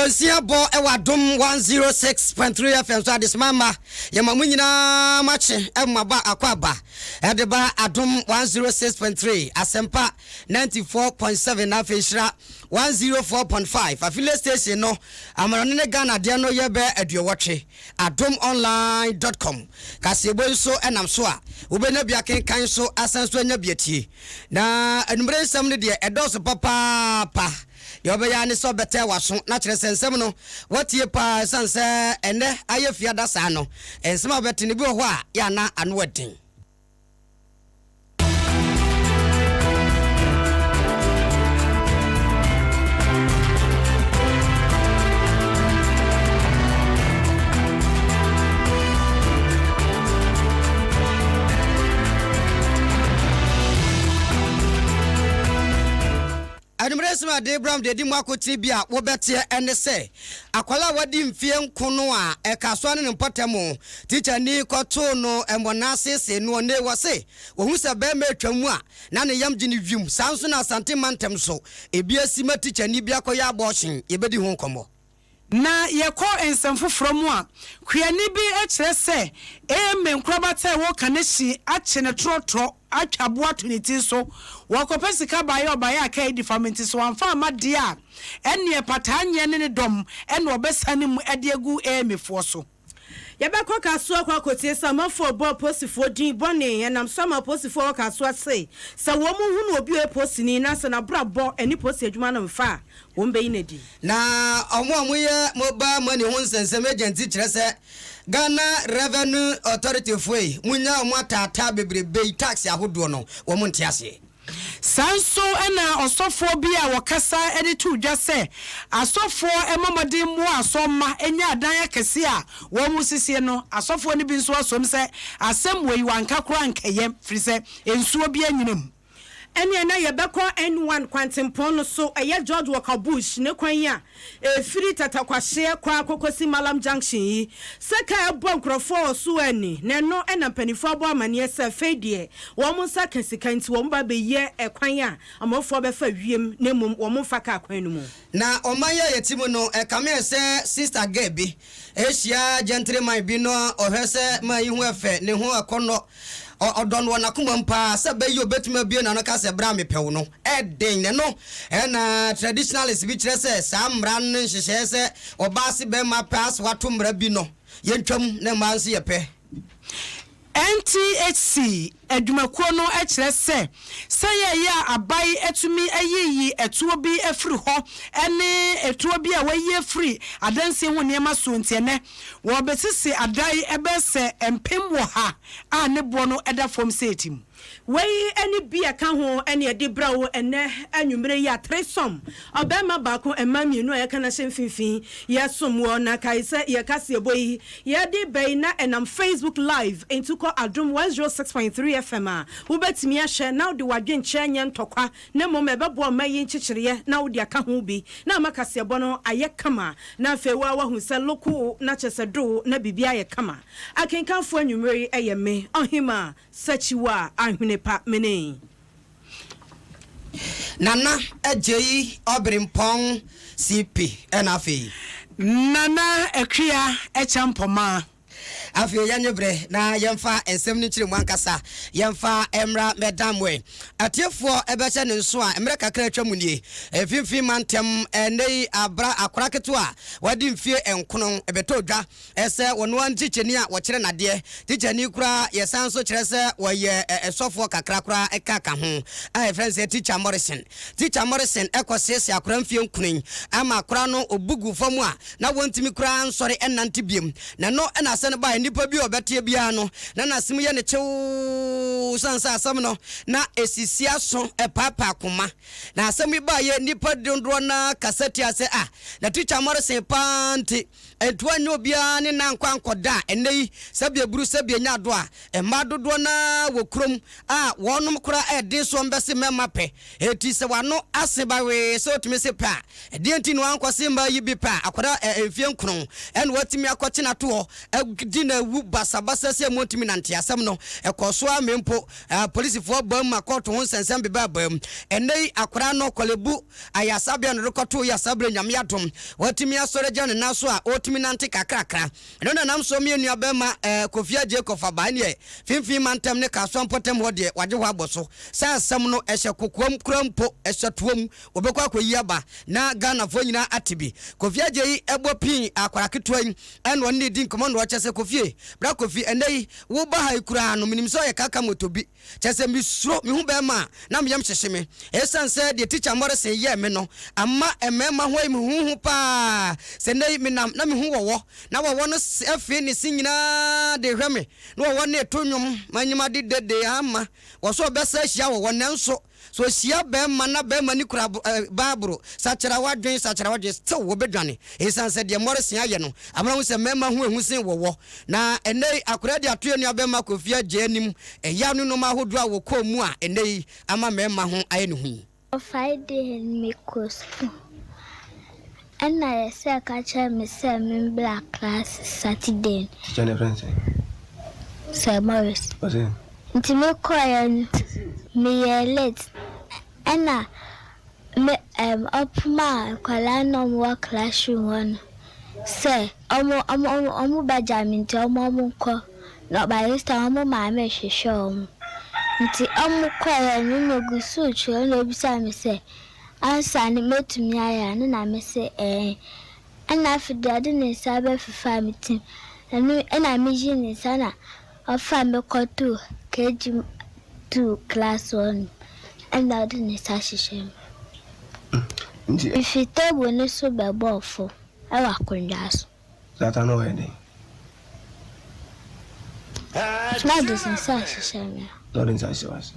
Nnɔnsia bɔ wɔ Adom 106.3 FM so adesoma mma yɛma mo nyinaa makye mo aba akɔ aba ɛde ba Adom 106.3 Asɛmpa 94.7 na afei Nhyira 104.5 affiliate station no amanɔne ne Ghana deɛ no yɛ bɛ aduɔwɔtwe adomonline dot com kaseɛbɔ yi so ɛnam so a wobɛnya bi akenkan so asan so anya bi atie na anumere nsɛm no deɛ ɛdɔɔso papaapa. Deɛ ɔbɛyɛ ara ne sɛ ɔbɛtɛɛ w'aso, na kyerɛ sɛ nsɛm no, woatie paa. Ɛsiane sɛ ɛnnɛ ayɛ fiada saa no, nsɛm a wobɛte no, ebi wɔ hɔ a, yɛ a na ano yɛ den. Anwummere nsɛm a Dee Brown de adi mu akotene bi a wobɛteɛ ne sɛ, akwadaa a wadi mfeɛ nko no a ɛkasoa ne ne mpɔtam tikyani kɔtoo no mmɔnaa seesei no ɔne wɔse wɔhu sɛ barima retwa mu a na ne yam gye no wim. Saa nso na Asante mantam so ebi asi ma tikyani bi akɔyɛ abɔɔhyen. Yɛbɛdi ho nkɔmmɔ. Na yɛkɔ nsɛm foforɔ mu a, kuani bi kyerɛ sɛ Aime nkorabata a ɛwɔ Kaneshie akye no trɔtrɔ atwa aboɔ ato ne ti so. Wɔkɔpɛ sika baeɛ a ɔbaeɛ a kaa adi fam nti sɛ wamfa amma deɛ a, ɛnneɛ pataa nyeɛ ne ne dɔm na wɔbɛsane mu de agu Aime foɔ so. Yɛbɛkɔ Kasoa akɔ akɔtie sɛ amanfoɔ rebɔ apolisifoɔ din bɔne. Ɛnam so ama apolisifoɔ a ɛwɔ Kasoa se sɛ wɔn hunu obi a ɔyɛ polisini na sɛ n'abrabɔ ne polisi adwuma no mfa a, wɔn bɛyi no adi. Na wɔn a wɔyɛ mobile money ho nsɛnsɛm agency kyerɛ sɛ Ghana Revenue Authority foɔ yi, monnya wɔn ataataa bebrebe yi tax ahodoɔ no, wɔn nte aseɛ. Saa nso na ɔsɔfoɔ bi a ɔkasa de too dwa sɛ asɔfoɔ mmɔ mmɔden mmoa asɔrmma nya adan akɛseɛ a wɔresisie no, asɔfoɔ no bi nso asom sɛ asɛm wei wanka koraa nkɛyɛ firi sɛ nsuo biara nnyina mu. Ɛneɛ na yɛbɛkɔ N1 kwantempɔn no so, ɛyɛ George Walker Bush ne kwan yi a ɛfiri Tatakwahyeɛ kɔ ara kɔkɔsi Mallam Junction yi. Sɛ kaa ɛbɔ nkurɔfoɔ wɔ so anni, na ɛno na mpanimfoɔ abɔ amaneɛ sɛ afei deɛ wɔn nsa ka sika nti wɔn ba bɛyɛ ɛkwan a amanfoɔ bɛfa wiem na mmom wɔn mfa kaa kwan no mu. Na ɔman yi a yɛte mu no, ɛkame ayɛ sɛ sister girl bi rehyia gentleman bi na ɔhwɛ sɛ man yi ho ɛfɛ, ne ho ɛkɔnnɔ, ɔdɔ no wɔ n'akoma mu paa sɛ bɛyɛ obetumi abue n'ano aka sɛ bra mepɛ wo no, ɛden. Na ɛno na traditionalist bi kyerɛ sɛ saa mmara no nhyehyɛeɛ sɛ ɔbaa se barima pɛ asɛ wato mmara bi no, yɛntwam na mmaa nso yɛpɛ. NTHC adwumakuo no kyerɛ sɛ, sɛ yɛyɛ a aban atumi ayiyi ɛtoɔ bi afiri hɔ ne ɛtoɔ bi a wɔayi afiri adansie ho nneɛma soɔ nti ɛnnɛ wɔrebɛsisi adan bɛyɛ sɛ 100,000 a ne boɔ no da fam sɛ ɛtim. Wei ne bi a ɛka ho ne yɛde brɛ wo ɛnnɛ anwummere yi a threesome, ɔbarima baako, mmaa mmienu a yɛka no ahyɛ mfimfini, yɛsom wɔ. Na kae sɛ yɛn kaseɛbɔ yi yɛde ba yi na ɛnam Facebook live, enti kɔ Adom 106.3 FM a wobɛtumi ahwɛ na wode w'adwenkyerɛ nyɛ ntɔkwa na mmom ɛbɛboa ɔman yi nkyekyereɛ na wode aka ho bi na ama kaseɛbɔ no ayɛ kama na afei wo ara woahu sɛ loko na kyerɛ sɛ doo na biribiara ayɛ kama. Akenkanfoɔ anwummere yi ɛyɛ me, Ɔhemaa Sakyiwa Ahwene Pa Mene. Nana Agyei Ɔberempɔn CP ɛna afei. Nana Akua Acheampoma. Afei yɛnye berɛ na yɛmfa nsɛm no nkyerɛmu ankasa yɛmfa mmra mmɛdan Atiefoɔ bɛhyɛ ne nso a mmerɛ kakra atwa mu nie. Mfimfini mantam ɛnnɛ yi abra akwadaa ketewa a wadi mfie nkono bɛtɔ dwa sɛ ɔno ara ne tikyani a wɔkyerɛ no adeɛ. Tikyani koraa yɛsan nso kyerɛ sɛ ɔyɛ sɔfoɔ kakra koraa ka ka ho a yɛfrɛ no sɛ Tikya Morrison. Tikya Morrison kɔ seesee akwadaa mfie nkono yi ama akwadaa no ɔbu gu fam a na wɔntumi koraa nsɔre nnante biom. Na ɛno na asɛm no baeɛ, nnipa bi a ɔbɛteɛ biara no, na n'asem yɛ no kyewoo sane sɛ asɛm no na ɛsisi aso, ɛpaapaa koma. Na asɛm yi baeɛ, nnipa dodoɔ no ara kasa tiaa sɛ, Ah, na Tikya Morrison paa nti, ɛnti wanyɛ obiara ne no ankɔ ankɔda a ɛnnɛ yi, sɛdeɛ aburu sɛdeɛ anya ado a, mmaa dodoɔ no ara wɔ kurom a wɔnom koraa ɛden so wɔbɛse mmarima pɛ. Enti sɛ w'ano ase ba wee sɛ wotumi se pɛ a, ɛdeɛn nti na wankɔse mmaa yi bi pɛ a akwadaa ɛ mfeɛ nkron ɛna watumi akɔkye no ato hɔ adi ne. no awu basabasa sɛ montumi nante. Asɛm no ɛkɔɔ so ara mee mpo apolisifoɔ baam ma kɔɔto ho nsɛnsɛm bebaa baam. Ɛnnɛ yi akwadaa no Korle-Bu ayaresabea na ɔde kɔtoo yɛ saa berɛ Nyame adom watumi asɔre agyina ne nan so a ɔretumi nante kakrakra. Ɛno na nam so me nua bɛrima eh, Kofi Adjei Kɔfa ba ɛneɛ Finfin mantam ne Kasoa mpɔtam hɔ deɛ wagye hɔ abɔ so. Saa asɛm no ɛhyɛ kokoam koraa mpo, ɛhyɛ toam, wɔbɛkɔ akɔyi aba na Ghanafoɔ nyinaa ate bi. Kofi Adjei bɔ pii akwadaa ketewa yi ɛna ɔne no redi nkɔmmɔ na ɔkyɛ sɛ Kofi e, bra Kofi ɛnnɛ yi woba ha yi koraa no menim sɛ ɔyɛ kaka moto bi. Kyerɛ sɛ mesuro mehu bɛrima a, na me yam hyehye me. Esiane sɛ deɛ Tikya Morrison yɛɛ me no ama mmarima ho ayi me huhu paa. Sɛ nnɛ yi menam na mehu wɔwɔ, na wɔwɔ no afee ne se nyinaa de rehwɛ me, na wɔwɔ no reto nnwom, Manyim ade dede ama wɔ so ɔbɛsa ahyia wɔwɔ, nanso sɛ ɔhyia barima na barima no kura Bible, sakyera w'adwene, sakyera w'adwene, still wɔbɛdwane. Esiane sɛ deɛ Morrison ayɛ no ama mahu sɛ mmarima ho ahu sen wɔwɔ. Na ɛnnɛ yi akwadaa de ato yɛn nuabarima Kofi Adjei anim ɛyaw ne nnoɔma ahodoɔ a wɔkɔɔ mu a ɛnnɛ yi ama mmarima ho ayɛ ne hu yi. Friday no mekɔɔ sukuu ɛna yɛsɛ ka kyerɛɛ me sɛ membra class Saturday no. Teacher no yɛfrɛ no sɛn? Sir Morris. Ɔsɛ? Nti mekɔeɛ no meyɛɛ late ɛna Me ɛm ɔpomaa nkwadaa no a wɔwɔ classroom hɔ no sɛ wɔn wɔn wɔn wɔn bɛgya me nti wɔn wɔn nkɔ na by this time wɔn maame rehwehwɛ wɔn nti wɔn kɔeɛ no megu so retwerɛ na obisaa me sɛ ansa no mɛtumi ayɛ a ne na me se ɛɛn ɛna afei deɛ ɔde ne nsa bɛfefaa me ti ɛno ɛna meyii ne nsa na Ɔfaa me kɔtoo KG two class hɔ nom ɛna ɔde ne nsa hyehyɛɛ me. Nti. Mefi table no so bɛbɔɔ fam wɔ akonnwa so. That time na ɔyɛ dɛn? Na ɔde ne nsa hyehyɛ me. Na ɔde ne nsa hyehyɛ w'ase.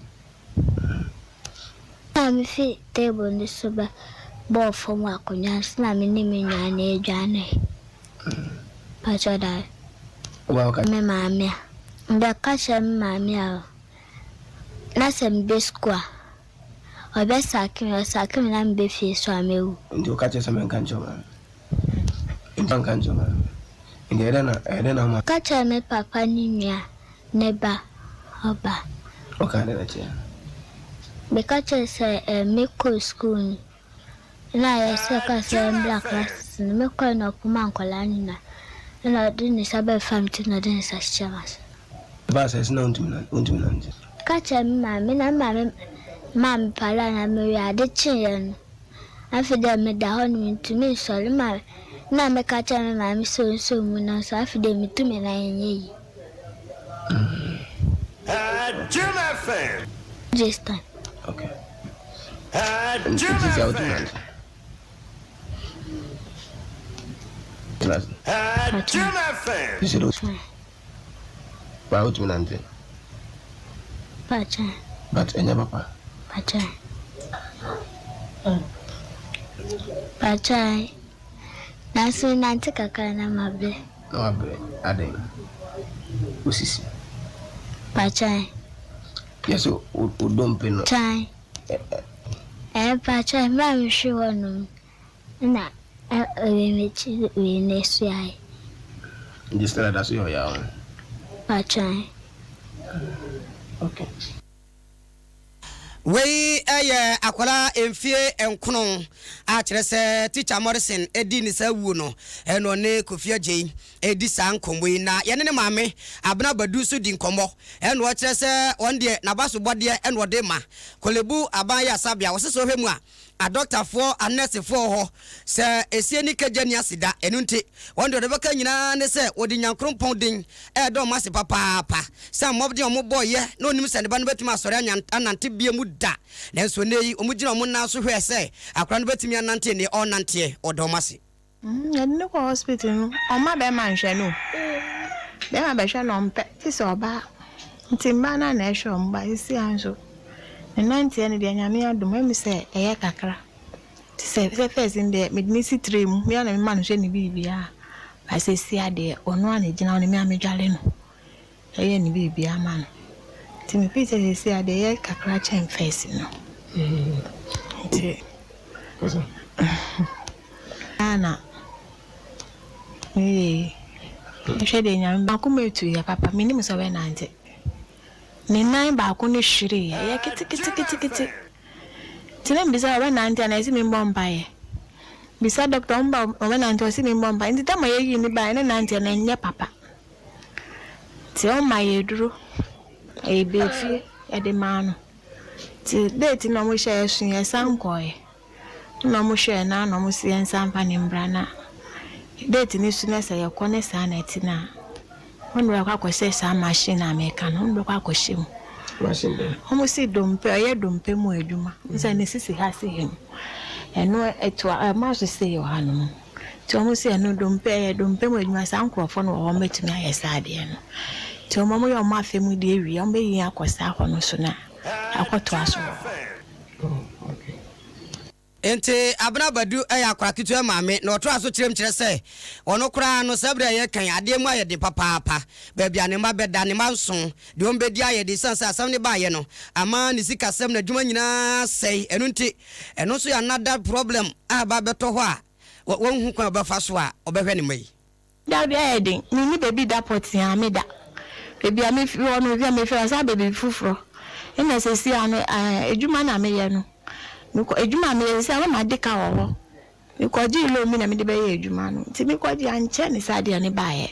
Na mefi table no so bɛbɔɔ fam wɔ akonnwa no so na me ne me nua no redwane. Pakyɛ dabi. Me maame a. Mebɛka kyerɛ me maame a na sɛ meba sukuu a, ɔbɛsake me, ɔsake me na meba fie so a mɛwu. Nti woka kyerɛ sɛ menka nkyerɛ wo maame? Nti wanka nkyerɛ wo maame? Nti ɛyɛ dɛn na ɛyɛ dɛn na wo maame. Ka kyerɛ me papa ne nua ne ba ɔba. Ɔkaa dɛn akyerɛ no? Meka kyerɛ no sɛ eh, mekɔɔ sukuu no na yɛsɛ ka sɛ yɛmbra classes no, mekɔe na ɔpomaa nkwadaa no nyinaa ɛna ɔde ne nsa bɛfaa me ti na ɔde ne nsa hyehyɛɛ m'ase. Ɛbaa saa si na wontumi nan wontumi nante. Meka kyerɛɛ me maame na me maame maa me pala na mewe ade kyeeɛ no. Afei deɛ meda hɔ no mentumi nsɔre ma na meka kyerɛ me maame sɛ ɔnsɔ mu nanso afei deɛ metu me nan ɛnyɛ yie. Jim FM. This time. Okay. Jim FM. Jim FM. Ba wotumi nante? Pakyɛ. But ɛnyɛ papa. Pakyɛ. Pakyɛ. Nanso me nante kakra na mabrɛ. Na wabrɛ adɛn? Wo sisi. Pakyɛ. Yɛ sɛ wo dompe no. Kyɛ. Ɛɛ pakyɛ mmerɛ a mehwe hɔ nom Nna ɔyɛ m'ekyir wei n'esuae. Ntsi still da so yɛ ɔyaw no? Ɔtwɛn. Okay. Wei yɛ akwadaa mfie nkono a kyerɛ sɛ Teacher Morrison di ne saa wuo no ɛna ɔne Kofi Adjei redi saa nkɔmmɔ yi na yɛne ne maame Abena Badu nso di nkɔmmɔ ɛna ɔkyerɛ sɛ wɔn deɛ n'abasobɔdeɛ ɛna ɔde ma Korle-Bu Aban Ayaresabea wɔse sɛ ɔhwɛ mu a Adɔktafoɔ, anɛɛsefoɔ wɔ hɔ, sɛ esie ne kagya nni ase da. Ɛno nti, wɔn deɛ wɔde bɛka nyinaa ne sɛ wɔde Nyankoropɔn din reda wɔn ase papaapa sɛ mmɔden a wɔbɔeɛ na wɔnnim sɛ ne ba no bɛtumi asɔre anya anante bio mu da. Nanso ɛnnɛ yi, wɔgyina wɔn nan so hwɛɛ sɛ akwadaa no bɛtumi anante nea ɔrenanteɛ. Wɔda wɔn ase. Yɛde no kɔ hospital no ɔmma bɛɛma nhwɛ no o. Bɛɛma bɛhwɛ no ɔmpɛ gye sɛ ɔbaa. Nti mmaa no ara na ɛhwɛ ɔmo but seesei ara nso ne nanteɛ no deɛ Nyame adom ɛmi sɛ ɛyɛ kakra. Te sɛ sɛ first no deɛ mede no si tray mu me ara na mema no hwɛ ne biribiara but seesei ara deɛ ɔno ara na egyina hɔ na me ara medware no. Yɛyɛ ne biribiara ma no. Nti me feel sɛ seesei a deɛ ɛyɛ kakra kyɛn first no. Nti na meyɛ yi. Yɛhwɛ deɛ Nyame M'akoma etu yɛ papa, mennim sɛ ɔbɛnante. Ne nan baako no hwireeɛ, ɛyɛ keteketekete. Nti na mebisa sɛ ɔbɛnante anaa ɛsɛ memmɔ mpaeɛ. Bisa dɔkta, ɔmo ba ɔbɛnante ɔse memmɔ mpaeɛ. Nti tam a yɛyii no baeɛ ne nanteɛ no ɛnyɛ papa. Nti ɔma yɛ aduro, yɛbaa fie yɛde maa no. Nti date no a ɔmo hyɛeɛ so yɛsan kɔeɛ. Nna ɔmo hwɛɛ no a na ɔmo se yɛnsan mfa no mbra na date no so na sɛ yɛkɔ ne saa na ɛtse no a, hɔn bɛkɔ akɔhyɛ saa machine a meka no, hɔn bɛkɔ akɔhyɛ mu. Machine bɛn? Ɔmo se dompe, ɔyɛ dompe mu edwuma. Wohu sɛ ne sisi ha sei no, ɛno ɛtoa, ɛma so sei wɔ hanom. Ntsi ɔmo se ɛno dompe, ɛyɛ dompe mu edwuma, saa nkorɔfo no wɔ hɔ ɔmo betumi ayɛ saa adeɛ no. Ntsi ɔmo ɔmo yɛ ɔmo afe mu deɛ wie a, ɔmo beyi yɛn akɔ saa hɔ no so na akɔtoa so wɔ hɔ. Enti Abena Badu yɛ akwadaa ketewa maame, na ɔtoa so kyerɛ mu kyerɛ sɛ ɔno koraa no saa bere a yɛreka yi, adeɛ mu ayɛ den papaapa. Baabi a ne mma bɛda, ne mma nson, deɛ wɔbɛdi ayɛ den esiane sɛ asɛm no baeɛ no ama ne sikasɛm, n'adwuma nyinaa asɛe. Ɛno nti, ɛno nso yɛ another problem a aba abɛtɔ hɔ a wɔnhu kwan a wɔbɛfa so a wɔbɛhwɛ ne mma yi. Dabi ayɛ den, menni baabi da pɔtee a meda. Baabi a mefi hɔ no, baabi a mefi hɔ asan aba baabi foforɔ. Ɛna seesei ara no, adwuma no a meyɛ no, mekɔ adwuma a meyɛ seesei ara mama ade ka wɔ hɔ. Mekɔgyee loan bi na mede bɛyɛɛ adwuma no, nti mekɔgyee ankyɛ ne saa adeɛ no baeɛ.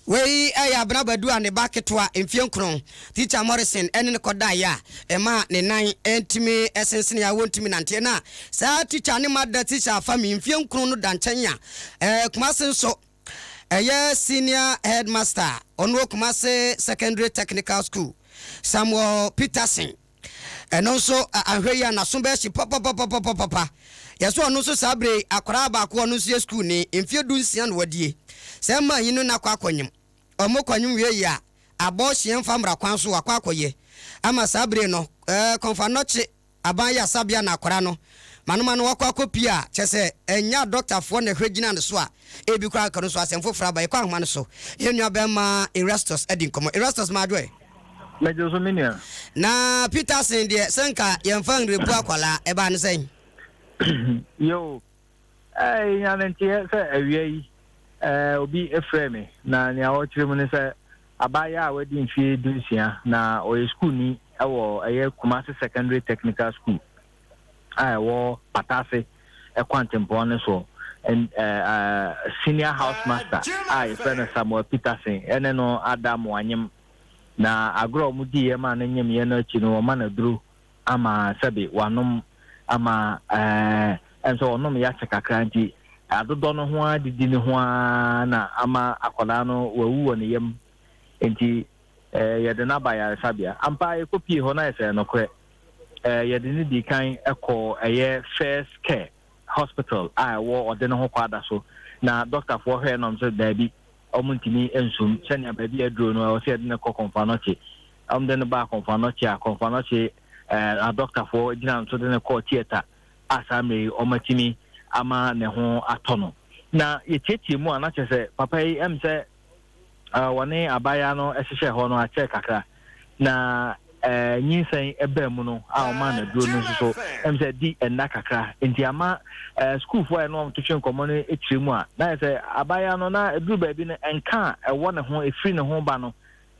Wei yɛ Abena Badu a ne ba ketewa mfeɛ nkron, Teacher Morrison ne no kɔdaeɛ a ɛmaa ne nan ntumi sensenee a wɔntumi nanteɛ. Na saa tikya ne mada tikya Afami mfeɛ nkron no da nkyɛn a, ɛɛ Kumase nso ɛyɛ senior headmaster a ɔno wɔ Kumase Secondary Technical School, Samuel Peterson. Ɛno nso anhwɛ yi a n'aso bɛhye papapapapapa. Yɛsɛ ɔno nso saa bere yi akwaraa baako ɔno nso yɛ sukuuni, mfeɛ 16 na wadie. Saa mmaa yi no na akɔ akɔnyem. Ɔmo kɔnyem wie yi a, Abortion mfa mmra kwan so wakɔ akɔyɛ ama saa bere no eh kɔnfa nɔkye aban yɛ asabea na akora no manoma no wakɔ akɔ pie a kyɛsɛ ɛnyɛ adɔktafoɔ na ɛhwɛ gyina ne so a ebi koraa nka no nso asɛm foforɔ aba yɛkɔ ahoma no so yɛn nua bɛrima Erastus adi nkɔmɔ Erastus maadwo ɛ. Megye so me nua. Na Peterson deɛ sɛ nka yɛmfa nrepu akwadaa ɛbaa ne sɛn? Yoo Ɛɛ, nya no nteɛ sɛ awia yi ɛɛ obi frɛɛ me, na nea ɔrekyerɛ mu ne sɛ abaayewa a wadi mfeɛ 16 na ɔyɛ sukuuni wɔ ɛyɛ Kumasi Secondary Technical School a ɛwɔ Patase kwantempɔn no soɔ. Ɛɛ senior house master a yɛfrɛ no Samuel Peterson ɛne no ada moanyem na agorɔ a wɔdiiɛ maa no nyemyɛ no akyi no wɔma no aduro ama sɛbe wanom ama ɛɛ ɛm sɛ ɔnom yɛ akyɛ kakra nti adodɔ no ho ara didi ne ho ara na ama akwadaa no wawu wɔ ne yam nti ɛɛ yɛde no aba ayaresabea. Ampa yɛkɔ pie hɔ na yɛ sɛ nokorɛ ɛɛ yɛde no di kan kɔ ɛyɛ first care hospital a ɛwɔ ɔde ne ho kɔ ada so na dɔktafoɔ hwɛɛ nom sɛ daabi wɔn ntumi nsum sɛnea baabi aduro no ɛwɔ sɛ yɛde no kɔ kɔnfanɔkye. Wɔde no baa Kɔmfoanɔkye a Kɔmfoanɔkye adɔktafoɔ gyina no so de no kɔɔ theatre a saa mmerɛ yi wɔatumi ama ne ho atɔ no. Na yɛtiatia mu a na kyerɛ sɛ papa yi ɛm sɛ wɔne abaayewa no hyehyɛ hɔ no akyɛ kakra na nyinsɛn ɛbaa mu no a wɔmaa no aduro no nso so ɛm sɛ di nna kakra nti ama sukuufoɔ a ɛne wɔn twetwe nkɔmmɔ no kyerɛ mu a na yɛ sɛ abaayewa no na ɛduru baabi no nka a ɛwɔ ne ho ɛfiri ne ho ba no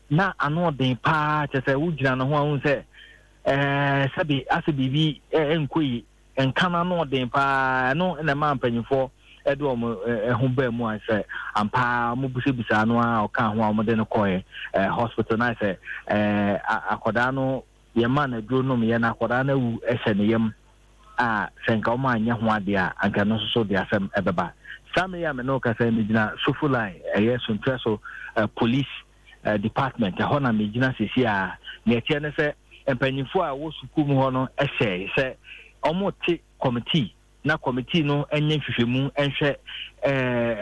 Na ano ɔden paa, kyerɛ sɛ wogyina ne ho a wohu sɛ ɛɛ sɛbe asɛ biribi nkɔ yi, nka no ano ɔden paa. Ɛno na ɛmaa mpanyinfoɔ de wɔn ho baa mu a sɛ ampa ara wɔbusabusaa no a ɔkaa ho a wɔde no kɔɛ hospital na sɛ ɛɛ akwadaa no yɛmaa no aduro nomyɛ na akwadaa no awu hyɛ ne yam a sɛ nka wɔn anyɛ ho adeɛ a anka ɛno nso so de asɛm ɛbɛba. Saa mmere yi a me ne wo kasa yi megyina Sofo line ɛyɛ Sontrɛ so police department ɛhɔ na megyina sisi a nea ɛteɛ ne sɛ mpanyinfoɔ a ɛwɔ sukuu mu hɔ no hyɛe sɛ wɔte committee na kɔmitii no nyɛ nhwehwɛmu nhwɛ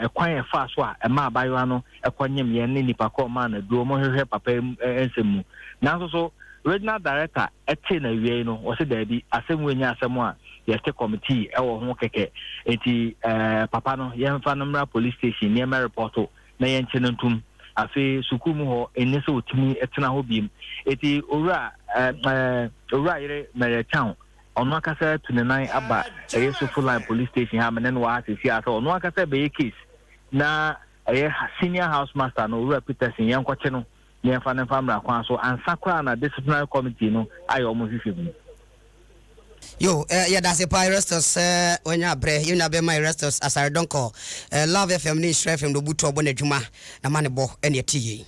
ɛkwan a ɛfaa so a ɛmaa abayewa no kɔnyem yɛn ne nipa korɔ ɔmaa no aduro, wɔhwehwɛ papa yi nsɛm mu. Nanso so Regional Director tee no awiei no, ɔse daabi, asɛm wei nyɛ asɛm a yɛte kɔmitii wɔ ho kɛkɛ, enti papa no yɛmfa no mmra police station na yɛmmɛrepɔto na yɛnkye no ntom. Afei sukuu mu hɔ ɛnyɛ sɛ ɔtumi tena hɔ biem. Enti owura owura yere Mary Town Ɔno ankasa atu ne nan aba ɛyɛ Sofo Line Police Station ha a me ne no wɔ ha seesei ara sɛ ɔno ankasa rebɛyɛ case na. ɛyɛ senior house master no, Owura Peterson, yɛnkɔkye no na yɛmfa no mfa mmara kwan so ansa koraa na disciplinary committee no ayɛ wɔn nhwehwɛmu. Yo, eh, yɛda ase paa Erastus sɛ wanya abrɛ. Yɛn nua bɛma Erastus Asare Donkor, eh, Love FM ne Nhyira FM de obutu ɔbɔ n'adwuma na ma ne bɔ ɛne ɛte yei.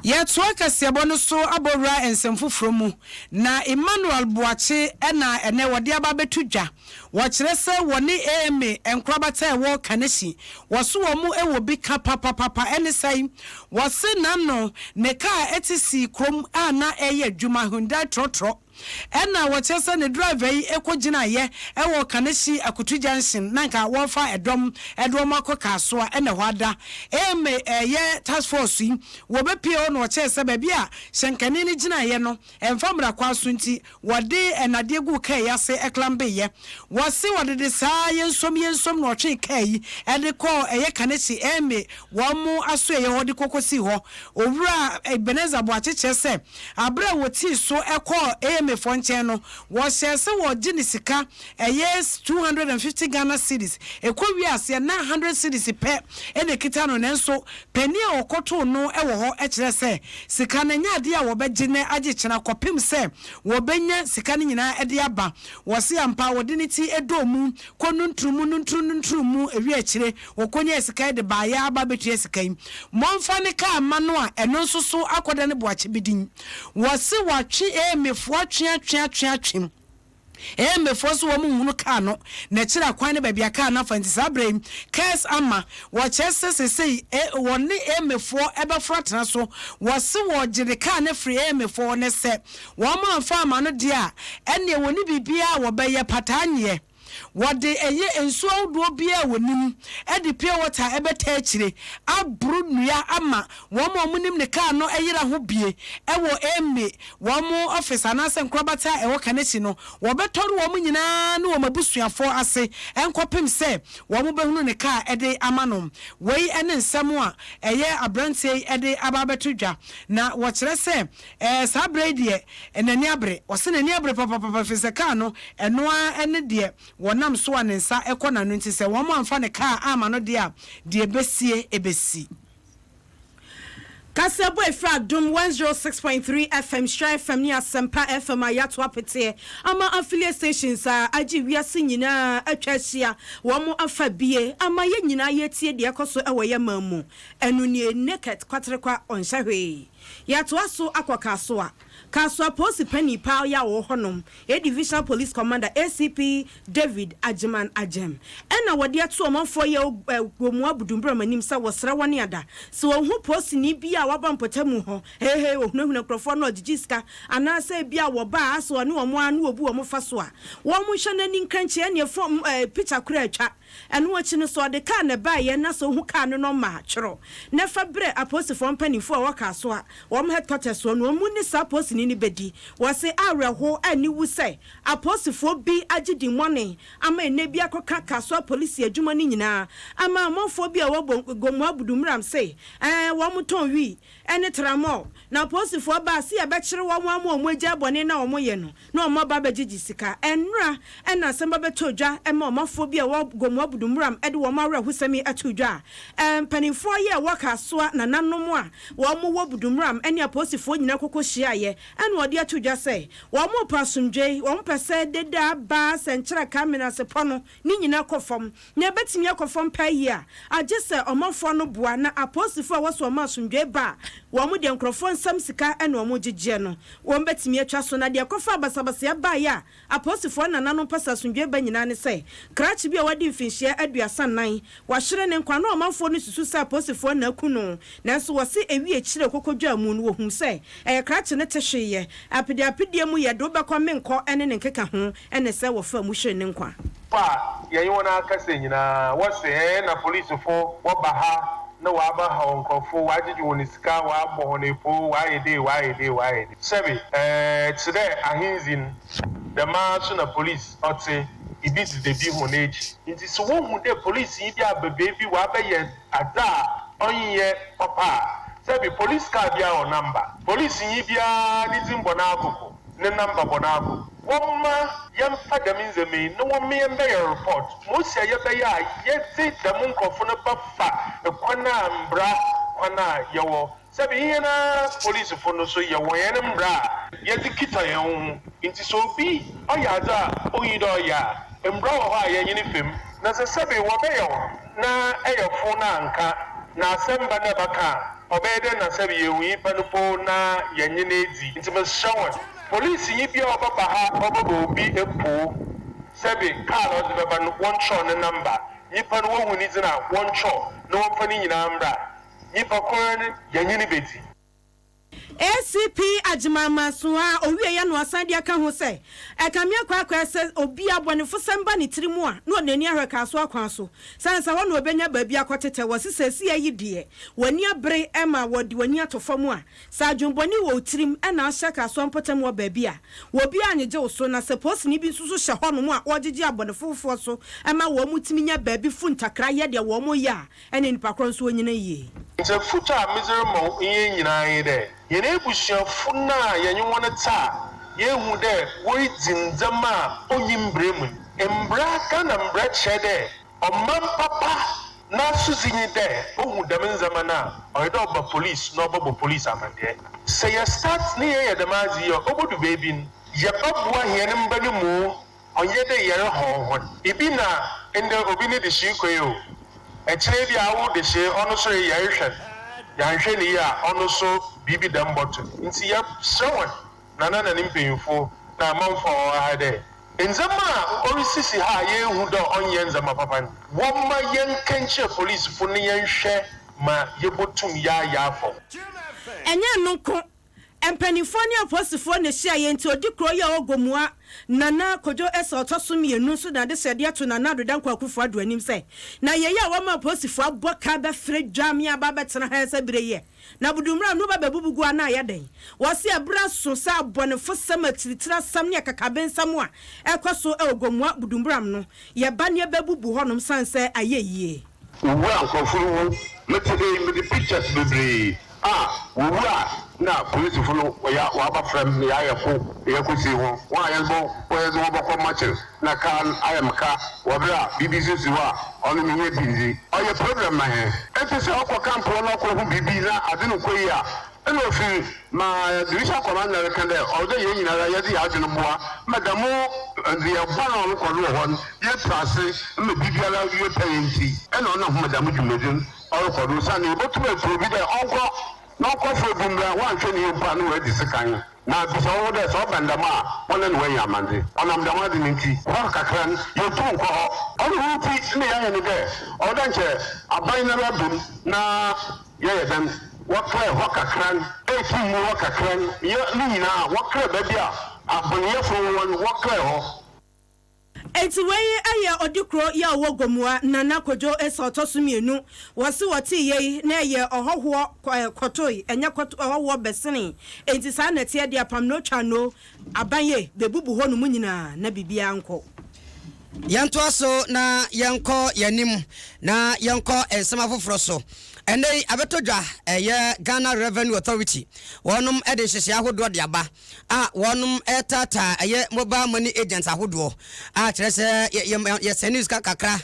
Yɛtoa kaseɛbɔ no so abɔ wura nsɛm foforɔ mu, na Emmanuel Boakye na ɛnnɛ wɔde aba abɛto dwa. Wɔkyerɛ sɛ wɔne AMA nkorabata a ɛwɔ Kaneshie, wɔso wɔn wɔ bi ka papapapa. Ɛne sɛn? Wɔse n'ano ne kaa a ɛte sii kurom a na ɛreyɛ adwuma, Hyundai trɔtrɔ. Ɛna wɔkyerɛ sɛ ne driver yi kɔ gyinaeɛ wɔ Kaneshie Akutu Junction na nka wɔrefa ɛdɔm de wɔn akɔ Kasoa ɛna ɛhɔ ada. AMA ɛyɛ task force yi wɔbɛpie hɔ na wɔkyerɛ sɛ baabi a hyɛnkani no gyinaeɛ no ɛmfa mmara kwan so nti wɔde nnadeɛ guu kaa yi ase klambeeɛ. Wɔse wɔde de saa yɛnsom yɛnsom na wɔtwee kaa yi de kɔɔ ɛyɛ Kaneshie AMA wɔn asoɛeɛ hɔ de kɔ kɔsii hɔ. Owura Ebenezer Boakye kyerɛ sɛ Aberɛ a wɔtii so kɔɔ AMA foɔ nkyɛn no, wɔhyɛɛ sɛ wɔregye ne sika, ɛyɛ 250 Ghana cedis. Ɛkɔ wiee aseɛ na 100 cedis pɛ na ɛkita no, nanso panin a ɔkɔtoo no wɔ hɔ kyerɛɛ sɛ sika no ɛnyɛ adeɛ a wɔbɛgye nnɛ agye kyena kɔpem sɛ wɔbɛnya sika no nyinaa de aba. Wɔse ampa wɔde ne ti dɔɔ mu kɔ nunturu mu nunturu nunturu mu ɛwie akyire Wɔkɔnyaa sika yi de baeɛ aba abɛtua sika yi. Mɔmfa ne kaa mma no a ɛno nso so akɔda ne boakye bi din. Wɔse wɔatwe Eemefoɔ atwe atwe atwe atwe. Eemefoɔ nso wɔn nhunu kaa no n'akyiri akwan ne baabi a kaa no afa nti saa berɛ yi cars ama. Wɔkyerɛ sɛ sesei wɔne Eemefoɔ bɛforo atena so. Wɔse wɔregye ne kaa no afiri Eemefoɔ hɔ na sɛ wɔn amfa amma no deɛ a ɛnneɛ wɔnni biribiara a wɔbɛyɛ pataa nyeɛ. Wɔde ɛyɛ nsuo ahodoɔ biara a wɔnim de pure water bɛtaa akyire aboro nnua ama wɔn a wɔnim ne kaa no yera ho bie wɔ Emme wɔn office anaasɛ nkorabata a ɛwɔ Kaneshie no. Wɔbɛtɔre wɔn nyinaa ne wɔn abusuafoɔ ase nkɔpem sɛ wɔbɛhunu ne kaa de ama no. Wei ne nsɛm a ɛyɛ aberanteɛ yi de aba abɛto dwa. Na wɔkyerɛ sɛ Ɛɛ, saa berɛ yi deɛ, n'ani abere. Ɔse n'ani abere papapapa ɛfiri sɛ kaa no, ɛno ara ne deɛ wɔnam so a ne nsa kɔ n'ano nti sɛ wɔn amfa ne kaa amma no deɛ a, deɛ ɛbɛsie bɛsi. Kaseɛbɔ a ɛfiri Adom 106.3 FM, Hyira FM ne Asɛmpa FM a yɛato apeteɛ ama affiliate stations a agye wiase nyinaa atwa ahyia wɔn afa bie ama yɛn nyinaa yɛretie deɛ ɛkɔ so wɔ yɛn man mu. Ɛno nie, Naked Kwaterekwa ɔnhyɛ hwee. Yɛatoa so akɔ Kasoa. Kasoa Polisi Panin paa yi a ɔwɔ hɔnom, A Divisional Police Commander, ACP David Agyeman Agyem, ɛna wɔde ato ɔmanfoɔ yi a wɔ mu Abudumburam anim sɛ wɔsrɛ wɔn ada sɛ wɔhu polisini bi a waba mpɔtamu hɔ hehe ɔhunahuna nkurɔfoɔ na ɔgyegye sika anaasɛ ebia wɔba a asɛ ɔne wɔn ara na wɔbu wɔn fa so a wɔnhwɛ no ani nkrankye ɛneɛ fam picture koraa atwa. Ɛno akyi no, sɛ ɔde kaa na ɛbaeɛ na sɛ ɔhu kaa no nɔma a, twerɛ na fa brɛ apolisifoɔ mpanimfoɔ a ɛwɔ Kasoa, wɔn headquarters hɔ, na wɔn ne saa polisini no bɛdi. Wɔse awerɛhoɔ aniwu sɛ apolisifoɔ bi agye dimmɔne ama ɛnnɛ bi akɔka Kasoa polisi adwuma no nyinaa ama amanfoɔ bi a ɛwɔ Gomoa Budumram se ɛɛ wɔn tɔn wii ne tramɔl na apolisifoɔ baa se yɛbɛkyere wɔn ama wɔn agyae bɔne no a wɔyɛ no. na wɔn aba abɛgyegye sika. Ɛnnora na asɛm ba bɛtɔɔ dwa ma ɔmanfoɔ bi a ɛwɔ Gomoa Budumuram de wɔn awerɛhosɛm yi too dwa a mpanimfoɔ yi a ɛwɔ Kasoa nananom a wɔn wɔ Budumuram ne apolisifoɔ nyinaa kɔkɔ hyiaeɛ na wɔde ato dwa sɛ wɔn repɛ asomdwoe, wɔn pɛ sɛ dede aba, sɛnkyerɛka, menasepɔ no ne nyinaa kɔ fam. Na ɛbɛtumi akɔ fam paa yie a, agye sɛ ɔmanfoɔ no boa na apolisifoɔ a wɔsɔ wɔn asomdwoeɛ ba a, wɔn deɛ nkurɔfoɔ nsam sika na wɔgyegyeɛ no, wɔbɛtumi atwa so. Na deɛ ɛkɔfaa basabasayɛ baeɛ a apolisifoɔ nananom pɛ sɛ asomdwoeɛ ba nyinaa ne sɛ, krakye bi a wadi mfinhyia 34, wahwere ne nkwa na ɔmanfoɔ no susu sɛ apolisifoɔ na aku no. Nanso wɔse ɛwie akyire kɔkɔdwaa mu no, wɔhuu sɛ ɛyɛ krakye no te hweeɛ. Apedeapedeɛ mu yɛde wo bɛkɔ menkɔ ne ne nkekaho ne sɛ wɔfaa mu hweree ne nkwa. Fa a yɛnye hɔn akasa nyina, wɔse hɛn na polisifo wɔba ha na wɔaba haw nkorɔfo, wɔagyegye hɔn sika, wɔabɔ hɔn epoo, wɔayɛ dei, wɔayɛ dei, wɔayɛ dei. Sɛbe, tse dɛ ahendzi no, dɛmara so na polis ɔtse, bi dze dabi hɔn ekyir. Ntsi sɛ wohu dɛ polisinyi bi aba beebi ɔabɛyɛ adze a ɔnnyɛ papa a, sɛbe, polis kaar biara wɔ number, polisinyi biara ne dzin bɔ n'akoko. ne number bɔ n'ago. Wɔmma yɛmfa dɛm ndzɛmba yi na wɔmma yɛmbɛyɛ report ma osi a yɛbɛyɛ a yɛdze dɛm nkorɔfo no bɛfa kwan a mbra kwan a yɛwɔ. Sɛbi hɛn ara polisifo no so yɛwɔ hɛn mbra a yɛdze kitsa hɛnho ntsi sɛ obi ɔyɛ adze a onnyi dɛ ɔyɛ a, mbra wɔ hɔ a yɛnye no famu. Na sɛ sɛbi wɔbɛyɛ wo na eyɛ fo na annka, na asɛm ba na ebɛka a, ɔbɛyɛ dɛn na sɛbi yeehu nyimpa no mpo na yɛnye no edzi? Ntsi meserɛ hɔn, polisinyi biara a ɔbɛba ha ɔbɛbɔ obi epoo, sɛbi kaar a ɔdze bɛba no wɔnkyerɛw ne number, nyimpa no wohu ne dzin a wɔnkyerɛw na wɔmfa ne nyina mbra, nyimpa kor no yɛnye no bedzi. ACP Agyemang Manso a ɔwieeɛ no asan de aka ho sɛ, Ɛkame akwaakwaɛ sɛ obi a abɔnefosɛm ba ne tiri mu a na ɔde n'ani ahwɛ Kasoa kwan so sɛ ansa hɔ na ɔbɛnya baabi akɔtetɛ. Wɔse seesei yi deɛ w'ani abere ma wɔde w'ani ato fam a, sɛ adwenbɔne wɔ wo tirim na ahyɛ Kasoa mpɔtam wɔ baabi a, obiara nnyegye wo so. Na sɛ polisini bi nso so hyɛ hɔnom a ɔregyegye abɔnefofoɔ so ma wɔtumi nya baabi fu ntakra yɛ deɛ wɔyɛ a, ɛne nnipa korɔ nso ɔnyina yie. Ntsi afotu a medze rema hɛn nyina nye dɛ, hɛn ebusuafo no a yɛnye hɔn tse a yehu dɛ woridzi ndzɛmba a onnyi mbra mu no, mbra, Ghana mbra kyerɛ dɛ ɔman papa n'asodzi nye dɛ ohu dɛm ndzɛmba no a, ɔyɛ dɛ ɔba police na ɔbɔbɔ police amandeɛ. Sɛ yɛ start ne yɛyɛ dɛm adze yi a, obodu beebi no, yɛbɔboa hɛn mba no mu Ɔnnyɛ dɛ yɛrohɔn hɔn. Bi na ndɛ obi ne dehyee kɔ yi o, ɛkyena bi a awo dehyee ɔno so reyɛ yɛrohwɛ no, yɛannhwɛ no yie a ɔno so biribi dɛm bɔto no. Ntsi yɛserɛ hɔn, Nana na ne mpanyimfo na amamfo a wɔwɔ ha dɛ, ndzɛmba a orisisi ha a yeehu dɛ ɔnnyɛ ndzɛmba papa no, wɔmma yɛnka nkyerɛ polisifo na yɛnhwɛ ma yebotum yɛayɛ afa ho. Ɛnyɛ ɛno nko, Mpanimfoɔ ne apolisifoɔ na ɛhyiaeɛ nti ɔdi kuro yi a ɔwɔ Gomoa, Nana Kojo Essel ɔtɔ so mmienu nso de n'adesrɛdeɛ ato Nana Addo Dankwa Akufo Addo anim sɛ na yei a wɔma apolisifoɔ abɔ ka bɛfrɛ dwame aba abɛtena ha sɛ berɛ yi ɛ na Budumura no ba bɛbubu gu anaa ayɛ dɛn? Wɔse ɛberɛ aso sɛ abɔnefosɛm, akyirikyiriasɛm ne akakabensɛm a ɛkɔ so wɔ Gomoa Budumburam no yɛba ne yɛbɛbubu hɔnom sane sɛ ayɛ yie. Owu a nkorɔfo ruwu, metse ha yi medze pictures beberee a wowu a nna polisifo no wɔyɛ wɔaba frɛ me na yɛayɛ ko na yɛkɔsie hɔn, hɔn a yɛdze bɔ yɛdze hɔn bɔkɔ mortuary na kaar no ayɛ me ka wɔ ber a biribi so si hɔ a ɔno mennyɛ bi nndzi. Ɔyɛ problem ma hɛn. Ntsi sɛ ɔkɔ camp hɔ na ɔkɔhu biribi na adze no nnkɔ yie a, Nna ofir ma Division Commander rekã dɛ ɔwɔ dɛ hɛn nyinara yɛdze hɛn adwen boa ma dɛm ndzeyɛɛ bɔn a ɔrokɔ do wɔ hɔ no yetu ase ma biribiara wie pɛyɛ ntsi nna ɔnam ho ma dɛm dwumadzi no ɔrokɔ do osiandɛ yebotum etu obi dɛ ɔnkɔ na ɔnkɔfa obi mbra ɔannhwɛ ne yie mpo a nna oedzi sekan. Na bisa woho dɛ sɛ ɔba no dɛm a woana na oenya amandze? Ɔnam dɛm adze no ntsi hɔ kakra no yenntum nnkɔ hɔ. Ɔno ho ntsi nna yɛayɛ no dɛ ɔwɔ dɛ nkyɛ aban noara ba mu na Yɛyɛ dɛn? Wɔklɛɛ hɔ kakra no, eetum mu hɔ kakra no, yɛ ne nyina a, wɔklɛɛ beebi a abɔnyɛfo no wɔ no, wɔklɛɛ hɔ. Enti wei yɛ Odikro yi a ɔwɔ Gomoa, Nana Kojo Essah ɔtɔ so mmienu. Wɔse wɔtee yei na ɛyɛ ɔhɔhoɔ kɔtoe, ɛnyɛ kɔto, ɔhɔhoɔ bɛsenee. Enti saa na ɛteɛ deɛ apam no twa no Aban ye, bɛbubu hɔ nom nyinaa na biribiara nkɔ. Yɛntoa so na yɛnkɔ yɛn anim na yɛnkɔ nsɛm afoforɔ so. Ɛnnɛ yi abɛtɔ dwa, ɛyɛ Ghana Revenue Authority, wɔnom de nhyehyɛeɛ ahodoɔ de aba a wɔnom retaataa ɛyɛ mobile money agents ahodoɔ a kyerɛ sɛ yɛsɛne sika kakra,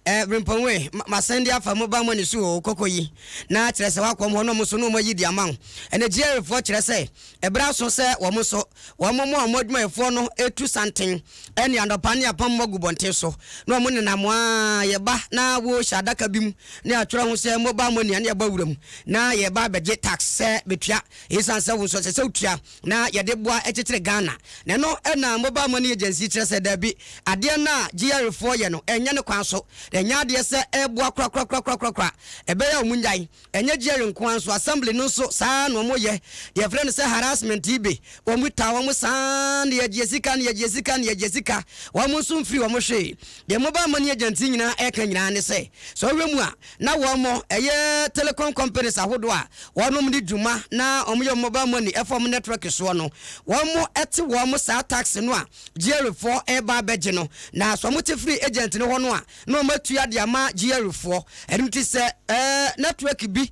Brempɔnwe, masɛnde afa mobile money so o, kɔkɔ yi, na kyerɛ sɛ wakɔm hɔ na wɔn nso na wɔn ayi de ama wo. Ɛnɛ GRA foɔ kyerɛ sɛ Ɛberɛ aso sɛ wɔn nso, wɔn mmoa wɔn adwumayɛfoɔ no tu santen ne anɔpa ne apam agu bɔnten so, na wɔn nenam a yɛba na wɔhyɛ adaka bi mu na yɛatwerɛ ho sɛ mobile money a na yɛbɔ awura mu na yɛba abɛgye tax sɛ bɛtua, ɛsiane sɛ wo nso ɛsɛ sɛ wotua na yɛde boa kyekyere Ghana. Na ɛno na mobile money agency kyerɛ sɛ daabi, adeɛ no a GRA foɔ yɛ no ɛnyɛ ne kwan so, na ɛnyɛ adeɛ sɛ ɛboa korakorakorakorakora, ɛbɛyɛ a wɔn nnyae. Ɛnyɛ Jerry nko ara nso, assembly no nso saa ara na wɔyɛ. Deɛ yɛfrɛ no sɛ harassment yi bi, wɔtaa wɔn saa ara na yɛgye sika na yɛgye sika na yɛgye sika. Wɔn nso mfiri wɔn hwee. Deɛ mobile money agents yi nyinaa reka nyinaa ne sɛ, sɛ wohwɛ mu a, na wɔn ɛyɛ. Ɛyɛ telecom companies ahodoɔ a wɔnom di dwuma na wɔyɛ mobile money ɛfa wɔn network soɔ no, wɔn te wɔn saa tax no a GRA foɔ reba abɛgye no, na sɛ wɔte firi agent no hɔ no a, na wɔn atua de ama GRA foɔ. Ɛno nti sɛ ɛɛ network bi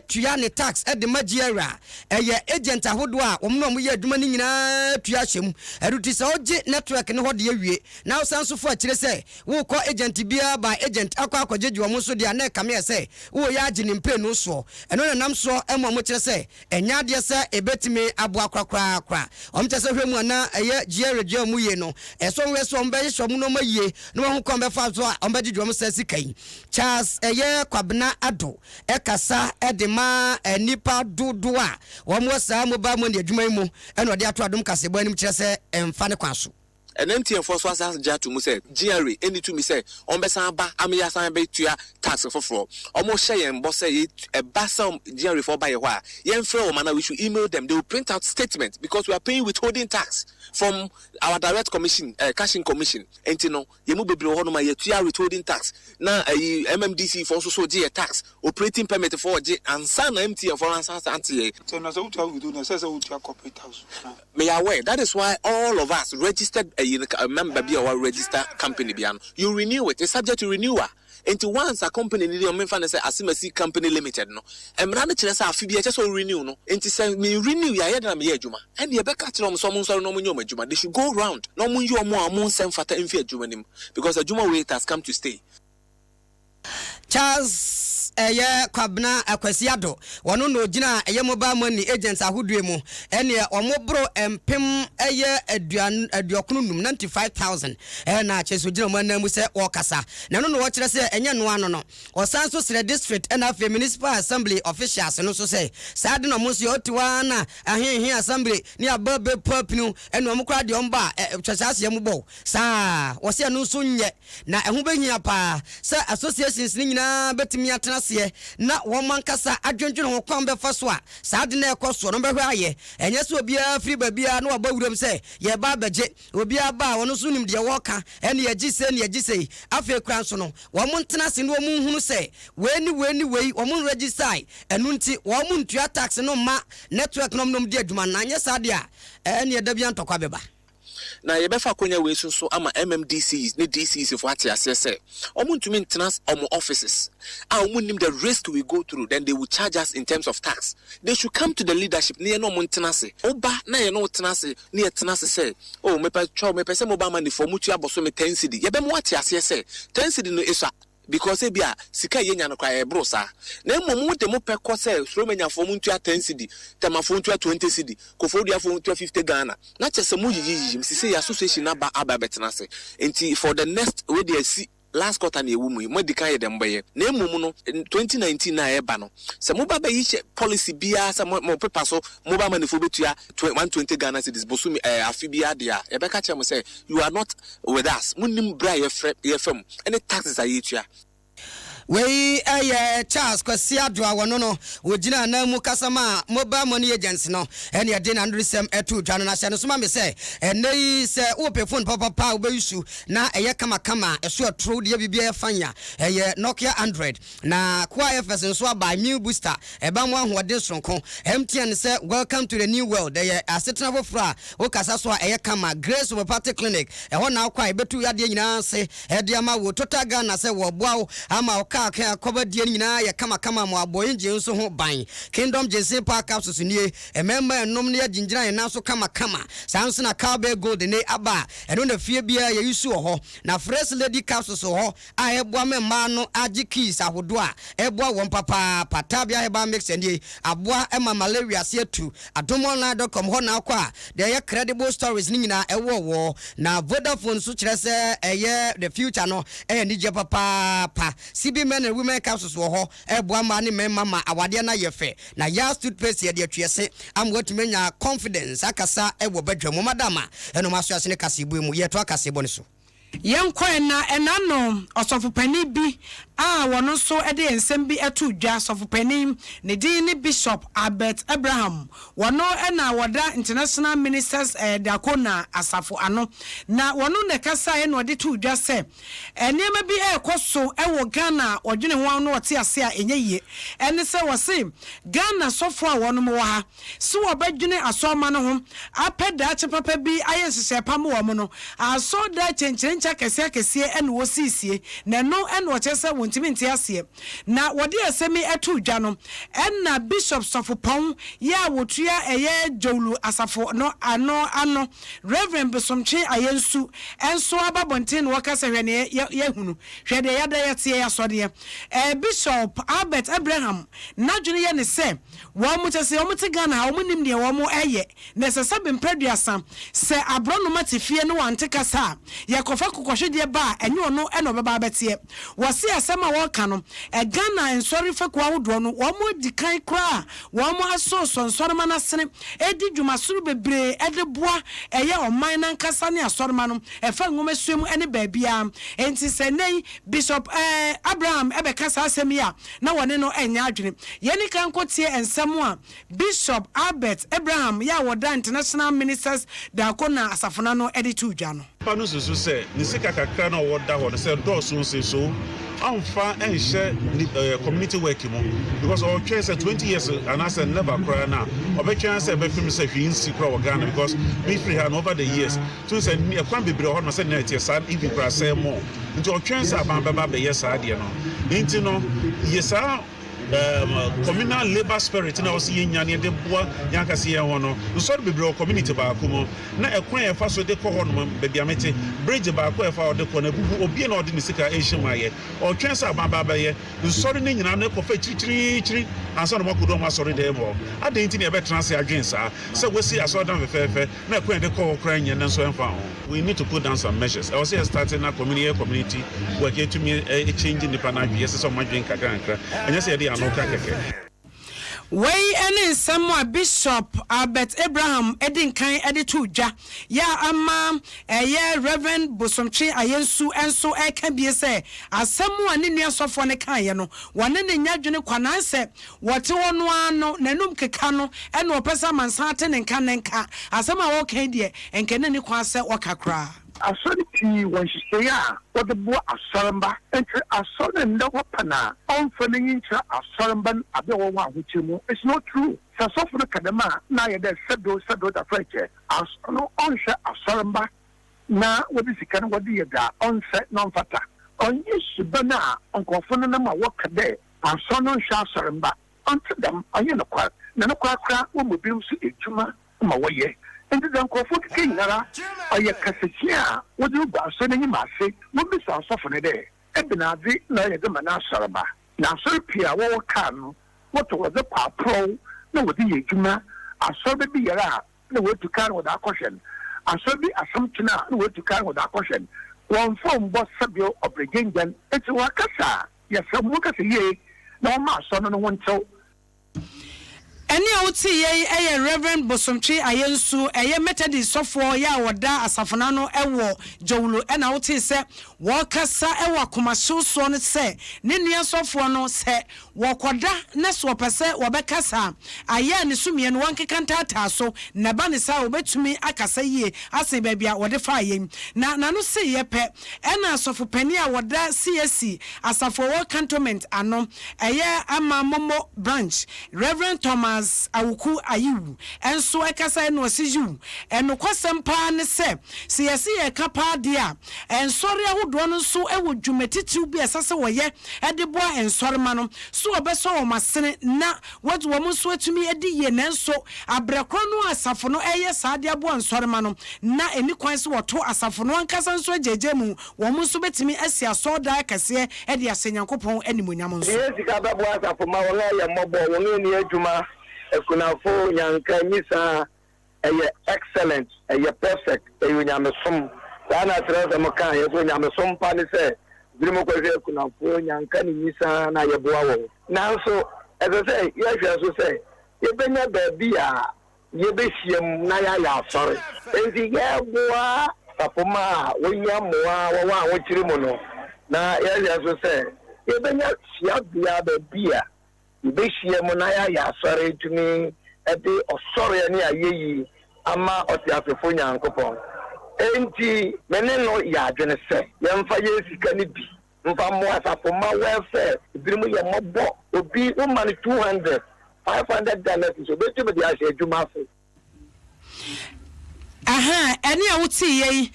tua ne tax de ma GRA a, ɛyɛ agent ahodoɔ a wɔn na wɔyɛ adwuma no nyinaa tua hyɛ mu. Ɛno nti sɛ wogye network no hɔ deɛ wie na wosan nso fa akyire sɛ worekɔ agent biara by agent akɔ akɔgyegye wɔn nso deɛ a, na ɛkame ayɛ sɛ woreyɛ agye ne mprenu soɔ. Ɛno na ɛnam soɔ ma wɔkyerɛ sɛ Ɛnyɛ adeɛ sɛ ɛbɛtumi aboa korakorakora. Wɔn kyɛ sɛ hwɛ mu a na ɛyɛ gyeɛ regye wɔn yie no, ɛsɛ wɔn hwɛ sɛ wɔn bɛhyehyɛ wɔn nnoɔma yie na wɔn ahu kwan bɛfa so a wɔn bɛgyegye wɔn saa sika yi. Charles ɛyɛ Kwabena Addo ɛkasa de ma nnipa dodoɔ a wɔn wɔ saa mobile money adwuma yi mu ɛna ɔde ato Adom Kaseɛbɔ anim kyerɛ sɛ ɛmfa ne kwan so. Ɛnnɛ MTN-foɔ nso asan agye ato mu sɛ GRA nni tumi sɛ wɔbɛsan aba ama yɛasan abɛtua tax foforɔ. Wɔhyɛ yɛn bɔ sɛ yɛ ɛba sɛ GRA foɔ ba yɛn hɔ a, yɛmfrɛ wɔn anaa we should email them, they will print out statement because we are paying withholding tax from our direct commission, eh, cash in commission. Nti no, yɛn mu bebree wɔ hɔnom a yɛtua withholding tax, na ayi MMDC foɔ nso so gye yɛ tax, operating permit foɔ gye ansa na MTN foɔ ansa ante yɛn. Sɛ na sɛ wotua withholding a, ɛsɛ sɛ wotua corporate tax anaa? Me yɛ aware that is why all of us registered ɛyi no member bi a wa register company bia no you renew it it's subject to renewal nti once a company no deɛ ɔmo nfa no sɛ Asemasi company limited no mmara no kyerɛ sɛ afe bia ɛkyɛ sɛ o renew no nti sɛ me renew yɛ ayɛ dɛn na meyɛ adwuma ɛne yɛbɛka kyerɛ ɔmo sɛ ɔmo nsɔre na ɔmo nyɛ ɔmo adwuma they should go round na ɔmo nyi ɔmo a ɔmo nsɛ mfata mfi adwuma no mu because adwuma wei it has come to stay. Charles ɛyɛ Kwabena Akwasi Addo, ɔno na ɔgyina ɛyɛ mobile money agents ahodoɔ mu, ɛneɛ wɔn boro mpem ɛyɛ aduɔkono num, 95,000, ɛna kyerɛ sɛ ɔgyina wɔn anan mu sɛ ɔrekasa, na ɛno na ɔkyerɛ sɛ ɛnyɛ ɛno ano no, ɔsan nso srɛ district ɛna afei municipal assembly officials no nso sɛ saa de na wɔn nso yɛ, ɔte hɔ ara na ahenhe assembly ne aba bɛpu apinu, ɛne wɔn koraa deɛ wɔn ba a, ɛ, twɛ saa aseɛ mu bɔ saa, wɔsɛ ɛno nso nyɛ. Na ɛho bɛhia paa sɛ associations no nyinaa bɛtumi atena aseɛ na wɔn ankasa adwendwene ho kwan bɛfa so a saa ade no a ɛrekɔ soɔ no wɔbɛhwɛ ayɛ. Ɛnyɛ sɛ obiara firi baabiara na waba wuram sɛ yɛreba abɛgye. Obiara ba a, ɔno nso nim deɛ wɔreka, ɛne yɛgye sei ne yɛgye sei. Afei koraa nso no, wɔn ntena ase na wɔn nhunu sɛ wei ne wei ne wei wɔn nregistae, ɛno nti wɔn ntua tax no mma network no a wɔn di adwuma no. Anyɛ saa deɛ a, ɛneɛ da biara ntɔkwa bɛba. Na yɛbɛfa akwanya wei so nso ama MMDCs ne DCs foɔ ate aseɛ sɛ wɔn ntumi ntena wɔn offices a wɔn nnim the risk we go through, then they will charge us in terms of tax. They should come to the leadership na yɛne wɔn ntena ase. Woba na yɛne wo tena ase na yɛtena ase sɛ oh mepɛ kyɛw mepɛ sɛ mobile money foɔ motua bosome 10 cedi, yɛbɛma woate aseɛ sɛ 10 cedi no esua because ebia sika a yɛnya no koraa ɛboro saa. Na mmom mode mo pɛ kɔ sɛ Sromanyafoɔ montua 10 cedi, Tɛmafoɔ ntua 20 cedi, Kofoɔduafoɔ ntua 50 Ghana. Na kyerɛ sɛ mo yiyi yiyi mu. Sisei yɛ association no aba aba abɛtena ase. Nti for the next, wei deɛ asi last quarter na yɛwɔ mu yi, moadi kan ayɛ deɛ mobɛyɛ. Na mmom no, 2019 no a ɛreba no, sɛ moba bɛyi hyɛ policy biara sɛ mo mo pepa so mobile money foɔ bɛtua 120 Ghana cedis bosome ɛɛ afe biara deɛ a, yɛbɛka akyerɛ mo sɛ you are not with us, monnim berɛ a yɛfrɛ yɛfa mu ne taxes a yɛtua. Wei yɛ Charles Kwasi Addo a wɔno no ɔgyina anan mu kasa maa Mobile Money Agents no ɛne ɛde n'anorisɛm too dwa no. Na hyɛ no so ma me sɛ ɛnnɛ yi sɛ wopɛ phone papapa a wobɛyi su na ɛyɛ kamakama a ɛso ɛtoro wode yɛ biribiara yɛ fine a, ɛyɛ Nokia Android. Na Koa FS nso aba, Immune Booster, ɛba mu ahoɔden soronko. MTN sɛ Welcome to the new world, ɛyɛ asetena foforɔ a wokasa so a ɛyɛ kama. Grace Homeopathic Clinic, ɛhɔ na wokɔ a yɛbɛtu wo yadeɛ nyinaa ase de ama wo. Total Ghana sɛ wɔboa wo ama wo kaa kɔbadie no nyinaa ayɛ kamakama ama wɔabɔ engine nso ho ban. Kingdom Ginseng Power Capsules nie, mmarima ɛnom na yɛagyingyina yɛn nan so kamakama. Saa nso na Cowbell Gold ne aba a ɛno na fie biara yɛyi so wɔ hɔ. Na Fresh Lady Capsules wɔ hɔ a ɛboa ma mmaa no agye keys ahodoɔ a ɛboa wɔn papaapa. Tabia Herbal Mixture nie, aboa ma malaria ase atu. Adomonline dot com hɔ na wokɔ a, deɛ ɛyɛ credible stories no nyinaa ɛwɔ wɔ. Na Vodafone nso kyerɛ sɛ ɛyɛ the future no ɛyɛ anigyeɛ papaapa. CB Men and Women Capsules wɔ hɔ, ɛboa mmaa ne mmarima ma awadeɛ no ayɛ fɛ. Na Yas Toothpaste yɛde atwiɛse ama woatumi anya confidence akasa wɔ badwam. Madama ɛna ɔmo asoase ne kaseɛbue mu. Yɛtoa kaseɛbɔ no so. Yɛnkɔ ɛ na ɛna no ɔsɔfopanin bi a wɔno nso de nsɛm bi too dwa, sɔfopanin, ne din ne Bishop Albert Abraham, wɔno na wɔda International Ministers Diaconal asafo ano, na wɔno na ɛkasaeɛ na ɔde too dwa sɛ nneɛma bi rekɔ so wɔ Ghana a ɔdwene ho a na ɔte ase a ɛnyɛ yie, ɛne sɛ wɔse Ghana sɔfoɔ a wɔnom wɔ ha Se wɔbɛdwene asɔrmma no ho apɛ daakye papa bi ayɛ nhyehyɛɛ pa ma wɔn no, asɔrdan kyenkyerenkye akɛseɛ akɛseɛ na wɔsiesie, na ɛno na ɔkyerɛ sɛ wɔntumi nte aseɛ. Na wɔde asɛm yi too dwa no, ɛna Bishop Sɔfopɔn yi a wɔtua ɛyɛ Djowlu asafo no ano ano, Rev. Bosomtwe Ayensu nso aba abɔnten na ɔka sɛ hwɛ neɛ yɛahunu, hwɛ deɛ yɛada yɛteɛ yɛasɔdeɛ. Bishop Albert Abraham n'adwene yɛ ne sɛ, Wɔn kyɛ sɛ wɔn te Ghana ha wɔn nim deɛ wɔn ɛyɛ na ɛsɛ sɛ bempɛ aduasa sɛ aborɔnoma te fie ne wante kasa a yɛkɔfa kokɔhwedeɛ ba a ɛnyɛ ɔno na ɔbɛba abɛteɛ. Wɔse asɛm a wɔka no Ghana nsɔre fekuo ahodoɔ no wɔn adi kan koraa a wɔn asosɔ nsɔrema no asene ɛdi dwuma soro bebree ɛde boa ɛyɛ ɔman no ankasa ne asɔrema no ɛfa nwomasua mu ɛne baabiara enti sɛ nnɛ yi Bishop Abraham ɛbɛka saa asɛm yi a na wɔne no nyɛ adwene. Yɛnni kan nkɔtie nsɛm a Bishop Albert Abraham yɛ a wɔda International Ministers Diaconal Asafo no ano de too dwa no. Papa no susu sɛ ne sika kakra no a ɔwɔ da hɔ no sɛ ɛdɔɔso nse so ɔmfa nhyɛ ne community work mu because ɔretwɛn sɛ 20 years anaasɛ never koraa no a ɔbɛtwɛn ara sɛ ɛbɛpem sɛ hwee nsi koraa wɔ Ghana because me firi ha no over the years tumi sɛ ɛkwan bebree wɔ hɔ nom sɛ nea ɛteɛ saa even koraa sɛɛ more. Nti ɔtwɛn sɛ aban bɛba abɛyɛ saa adeɛ no. Nti no yɛ saa um, communal labour spirit na ɔsɛ yɛnya ne yɛde boa yɛn ankasa yɛn ho no. Nsɔre bebree wɔ community baako mu na ɛkwan a ɛfa so de kɔ hɔ nom baabi a mete, bridge baako a ɛfa hɔ de kɔ no abubu, obie na ɔde ne sika ɛrehyɛ mu ayɛ. Ɔtwɛn sɛ aban ba abɛyɛ. Nsɔre no nyinaa no kɔfa akyirikyirikyiri ansa na wɔakɔdu wɔn asɔredan mu hɔ. Adɛn nti na yɛbɛtena ase adwen saa sɛ wɔasi asɔredan fɛfɛɛfɛ na ɛkwan a yɛde kɔ hɔ koraa nyɛ no nso ɛmfa ho? We need to put down some measures. Ɛwɔ sɛ yɛ start na community yɛ community work yɛtumi change nnipa no adwene, yɛsesa wɔn adwene nkakra nkakra, ɛnyɛ sɛ yɛde yɛn ano ka kɛkɛ. Wei ne nsɛm a Bishop Albert Abraham di nkan de too dwa yɛ a ama ɛyɛ Rev. Bosomtwe Ayensu nso reka bie sɛ asɛm a ne nua sɔfoɔ no kaeɛ no wɔne no nyɛ adwene kwa na ayɛ sɛ wɔte hɔ no ara no n'anum keka no na ɔpɛ sɛ amansan ate ne nka na nka asɛm a ɔreka yi deɛ nka ɛnni kwan sɛ ɔka koraa. Asɔr pii wɔ nhyehyɛɛ a wɔdze boa asɔrmba. Ntsi asɔr no nnda hɔ pan a ɔmmfa n'enyi nnkyerɛ asɔrmba no aber a wɔwɔ ahokyer mu. It's not true. Sɛ sɔfo no ka dɛm a, nna ayɛ dɛ sɛdo sɛdo da frɛkyɛ. Asɔr no ɔnnhwɛ asɔrmba na wɔdze sika no wɔdze yɛ dza ɔnnsɛ na ɔmmfata. Ɔnnyɛ suban a nkorɔfo nenam a wɔka dɛ asɔr no nnhwɛ asɔrmba. Ɔnntse dɛm, ɔnnyɛ nokwar. Na no korakora wɔma binom so edwuma ma wɔyɛ. Ntsi dza nkorɔfo keka nyinara ɔyɛ kasasin a wɔdze rugu asɔr n'enyim ase. Wombisa ɔsɔfo no dɛ, Ebɛnadze na ɔyɛ dze ma n'asɔrmba? Na asɔr pii a wɔwɔ kaar no, wɔtɔ wɔdze kɔ aprɔw na wɔdze yɛ edwuma. Asɔrba bi yar a, nna woetu kaar na wɔdze akɔhwɛ no. Asɔr bi asɛm to no a, nna woetu kaar na wɔdze akɔhwɛ no. Wɔmmfa mmbɔ sɛbew ɔbrɛgyangyan. Ntsi wɔakasa a, yɛserɛ hom monkasa yie na wɔmma asɔr no no ho ntsew. Ɛnne a woteeɛ yi yɛ Rev. Bosomtwe Ayensu, ɛyɛ Methodist sɔfoɔ yɛ a ɔda asafo no ano wɔ Jowlo ɛna wotee sɛ wɔrekasa wɔ akomahyew soɔ no sɛ ne nua sɔfoɔ no sɛ wɔkɔda na sɛ ɔpɛ sɛ wɔbɛkasa a ayɛ a ne sumiiɛ no wɔnkeka ntaataa so na ɛba ne saa a wɔbɛtumi akasa yie asen baabi a wɔde faa yɛn na n'ano seeɛ pɛ ɛna asɔfopanin a wɔda CAC asafo a ɛwɔ Cantonment ano Ɛyɛ ama Momo Branch, Rev. Thomas Awuku Ayew nso kasae na ɔse, Yiw, nokwasɛm paa ne sɛ, sɛ yɛse yɛreka paa deɛ a, nsɔre ahodoɔ no nso wɔ dwuma titiriw bi a ɛsɛ sɛ wɔyɛ de boa nsɔremma no so wɔbɛsɔ wɔn asene na wɔde wɔn nso atumi adi yie. Nanso, berɛ korɔ no a asafo no reyɛ saa de aboa nsɔremma no, na ɛnni kwan sɛ wɔto asafo no ankasa nso agyaagyaa mu Wɔn nso bɛtumi asi asɔredan akɛseɛ de ahyɛ Nyankopɔn animuonyam nso. Yɛde sika bɛboa asafo ma wɔn a ɛyɛ mmɔbɔ, wɔn a ɛnni adwuma, akunafo, nyanka, nyisaa. Ɛyɛ excellent, ɛyɛ perfect, ɛyɛ onyamesom. Saa na kyerɛwsɛm ka, yɛ sɛ onyamesom pa ne sɛ binom kɔhwɛ akunafo, nyanka ne nyisaa na yɛboa wɔn. Nanso ɛsɛ sɛ yɛhwɛ nso sɛ yɛbɛnya baabi a yɛbɛhyiam na yɛayɛ asɔre. Enti yɛboa. Asafomma a wohia mmoa a wɔwɔ ahokyere mu no, na yɛhwɛ nso sɛ yɛbɛnya hyiabea, baabi a yɛbɛhyia mu na yɛayɛ asɔre atumi de ɔsɔreɛ ne ayeyi ama ɔteasefo Nyankopɔn. Enti me ne no yɛ adwene sɛ yɛmfa yɛn sika no bi mfa mmoa asafo mma welfare. Ebinom yɛ mmɔbɔ, obi woma no 200, 500 Ghana cedis, obetumi de ahyɛ adwuma ase. Ahaa, ɛnne a woteeɛ yi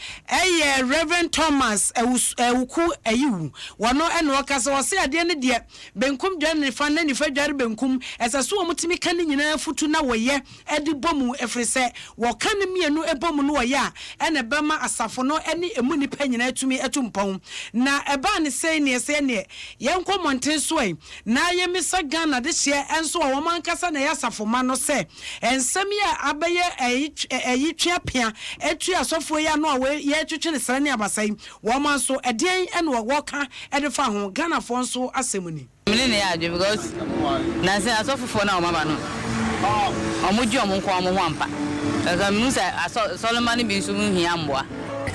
yɛ Rev. Thomas Awuku Ayiwu. Wɔno na ɔkasa. Ɔse adeɛ no deɛ, benkum dware nifa na nifa dware benkum. Ɛsɛ sɛ wɔtumi ka ne nyinaa futu na wɔyɛ de bɔ mu, ɛfiri sɛ wɔka ne mmienu bɔ mu na wɔyɛ a, ɛna ɛbɛma asafo no ne ɛmu nnipa nyinaa atumi atu mpɔn. Na ɛbaa no sei neɛ sɛ ɛneɛ yɛnkɔ mmɔnten so ɛ, na yɛmmisa Ghana adehyeɛ nso a wɔn ankasa na ɛyɛ asafo mma no sɛ, Nsɛm yi a abɛyɛ ayi tweapea atua asɔfoɔ yi ano a yɛretwetwe no srɛ ne abasa yi, wɔn nso ɛdeɛn na wɔka de fa ho? Ghanafoɔ nso asɛm ni. Me ne no yɛ adwene because nansa yi asɔfofoɔ no a wɔn aba no wɔn gye wɔn nkoa wɔn ho ampa because me hu sɛ asɔ sɔlema no bi nso ho hia mmoa.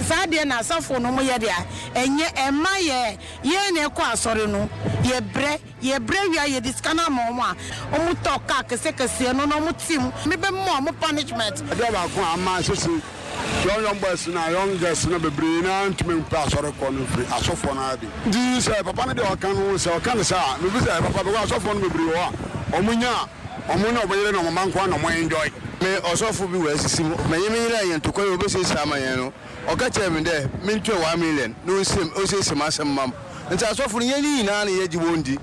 Saa deɛ na asɔfoɔ no wɔyɛ deɛ a ɛnyɛ ɛmma yɛ yɛn na ɛkɔ asɔre no yɛ brɛ. Yɛ brɛ wie a yɛde sika no ama wɔn a, wɔn tɔ car kɛseɛ kɛseɛ no na wɔn te mu. Me bɛ ma wɔn punishment. Adeɛ baako a ama sese young young boys no a young girls no bebree no ara ntumi mpɛ asɔre kɔ no firi asɔfoɔ no ara de. Nti sɛ papa no deɛ ɔka no sɛ ɔka no saa a mefi sɛ ɛyɛ papa because asɔfoɔ no bebree wɔ hɔ a wɔn nya a wɔn ne wɔn yere ne wɔn mma nko ara na wɔn enjoy. Me ɔsɔfo bi wɔ asisi mu, menye me yer ayɛ ntokwa yi obesiesie ama hɛn no, ɔka kyerɛɛ me dɛ mentua one million na onsiesie m'asɛm mma me. Ntsi asɔfo no, hɛn nyina na yɛgye hɔn dzi.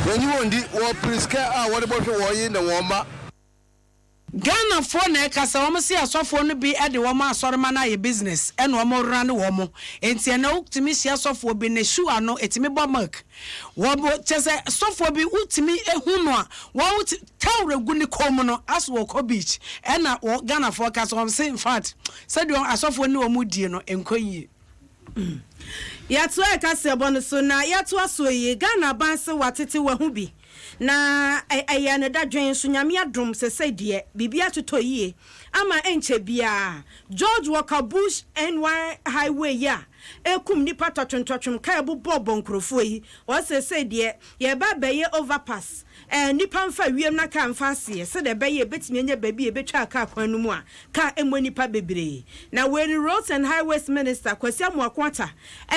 Yɛnye hɔn nndzi, wɔper sika a wɔdze bɔhwɛ hɔn yer na hɔn mba. Ghanafoɔ na ɛkasa, wɔn se asɔfoɔ no bi de wɔn asɔrema no ayɛ business ɛna wɔn rane wɔn, nti ɛnɛ wotumi hyia sɔfoɔ bi ne shoe ano ɛtumi bɔ milk, wɔn kyɛsɛ sɔfoɔ bi wotumi hu no a wɔn towel gu ne kɔn mu no as wɔkɔ beach ɛna wɔ Ghanafoɔ kasa, wɔn se infact sɛdeɛ asɔfoɔ ne wɔn die no nkɔ yie. Yɛtoa kaseɛbɔ no so na yɛtoa soɔ yi, Ghana aban se watete wahu bi na ɛyɛ no dadwen nso Nyame adom sesei deɛ biribi atotɔ yie ama ɛnkyɛ biara George Walker Bush NY Highway yi a ɛkum nnipa tɔtwemtɔtwem kaa ɛbobɔɔbɔ nkurofoɔ yi wɔ sesei deɛ yɛreba abɛyɛ overpass ɛɛ nnipa mfa wiem na kaa mfa aseɛ sɛdeɛ ɛbɛyɛ yɛbɛtumi anya baabi a yɛbɛtwa kaa kwan no mu a kaa mmɔ nnipa bebree. Na wei no Roads and Highways Minister Kwasi Amoako Atta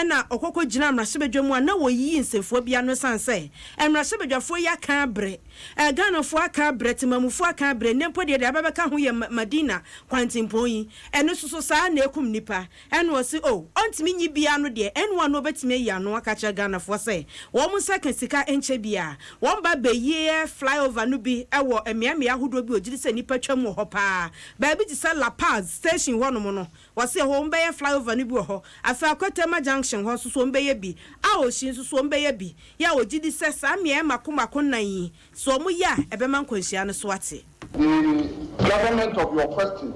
na ɔkɔkɔ gyinaa mmarahyɛbadwa mu a na wɔyiyi nsɛmfua bi ano ɛsiane sɛ mmarahyɛbadwafoɔ yi aka abrɛ, ɛɛ Ghanafoɔ aka abrɛ, temamufoɔ aka abrɛ, nnɛ mpo deɛ deɛ aba bɛka ho yɛ Madina kwantempɔn yi, ɛno nso so saa ara na ɛkum nnipa. Ɛna ɔse oh ɔntumi nyi biaa no deɛ ɛnoa no ɔbɛtumi ayi ano aka akyerɛ Ghanafoɔ sɛ wɔn nsa ka sika nkyɛ biaa wɔn ba bɛyiɛ flyover no bi wɔ mmeammea ahodoɔ bi ɔgyedi sɛ nnipa twam wɔ hɔ paa baabi te sɛ La Paz station hɔ nom no wɔse ɛhɔ wɔn bɛyɛ flyover no bi wɔ hɔ afei Akwetema junction hɔ nso so wɔn bɛyɛ bi Aoshi nso so wɔn bɛyɛ bi yɛ a ɔgyedi sɛ saa mmeaɛ mako mako nnan yi sɛ wɔn yɛ a ɛbɛma nkwanhyia no so ate. The government of your question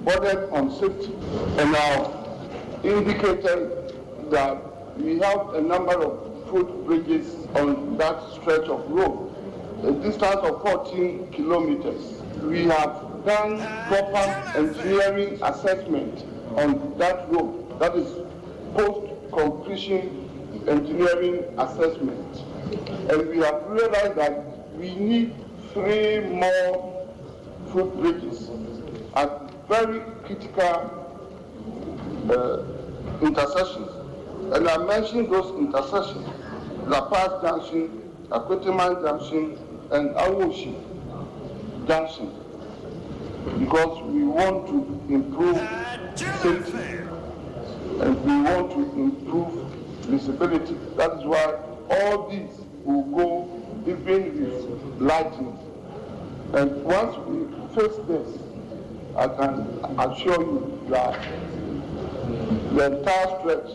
bordered on safety and now indicated that we have a number of foot bridges on that stretch of road, a distance of 14 kilometers. We have done proper engineering assessment on that road, that is post-completion engineering assessment. And we have realized that we need three more foot bridges at very critical uh, intersections. And I mentioned those intersections, La Paz Junction, Akweteyman Junction, and Awoshie Junction, because we want to improve safety and we want to improve visibility. That is why all these will go even with lighting. And once we fix this, I can assure you that the entire stretch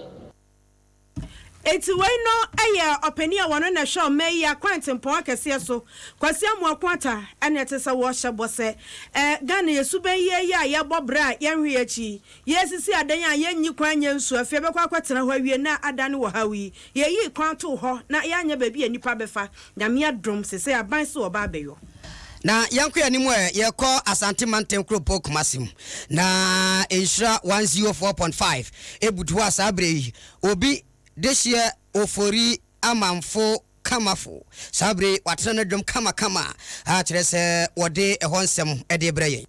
Enti wei no yɛ ɔpanin a wɔno na ɛhwɛ ɔman yi akwantempɔn akɛseɛ so, Kwasi Amoako Atta, ɛna ɛte sɛ wɔrehyɛ bɔ sɛ eh, Ghana yɛ suban yie yi a yɛbɔ bra a yɛnhwe yɛn akyi yi, yɛresisi adan a yɛnyi kwan nyɛ nsuo, afei yɛbɛkɔ akɔtena hɔ awie na adane ɔhaw yi. Yɛyii kwan too hɔ na yɛanyɛ baabi a nnipa bɛfa. Nyame adom, seesei aban se wɔba abɛyɔ. Na yɛnkɔ yɛn anim ɛ, yɛkɔ Asante Mantam kuropɔn Kumasi mu. Na Nhyira 104.5 ebutu hɔ a saa berɛ yi, obi dehyeɛ Ofori Amanfo Kamafo. Saa berɛ yi, watena ne dwom kamakama a kyerɛ sɛ wɔde ɛhɔ nsɛm de rebrɛ yɛn.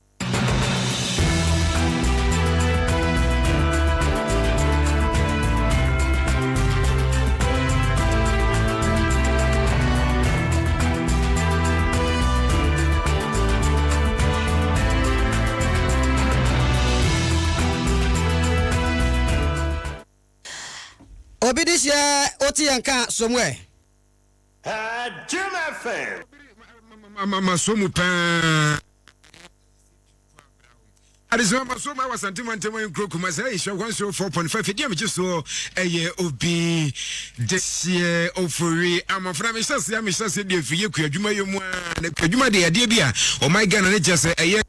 Obi de hyɛ wote yɛn ka so mu ɛ. Jim FM. Ma so mu paa. Adesua ma so ma wɔ Asante mantam nkuro Kumasi ha nhyira 104.5 fidie a megye soɔ ɛyɛ obi dehyeɛ ofori amafo na mehyɛ aseɛ mehyɛ aseɛ deɛ firi yɛ kua adwuma yɛ mu a na kua adwuma deɛ adeɛ bi a ɔman Ghana ne kyɛ sɛ ɛyɛ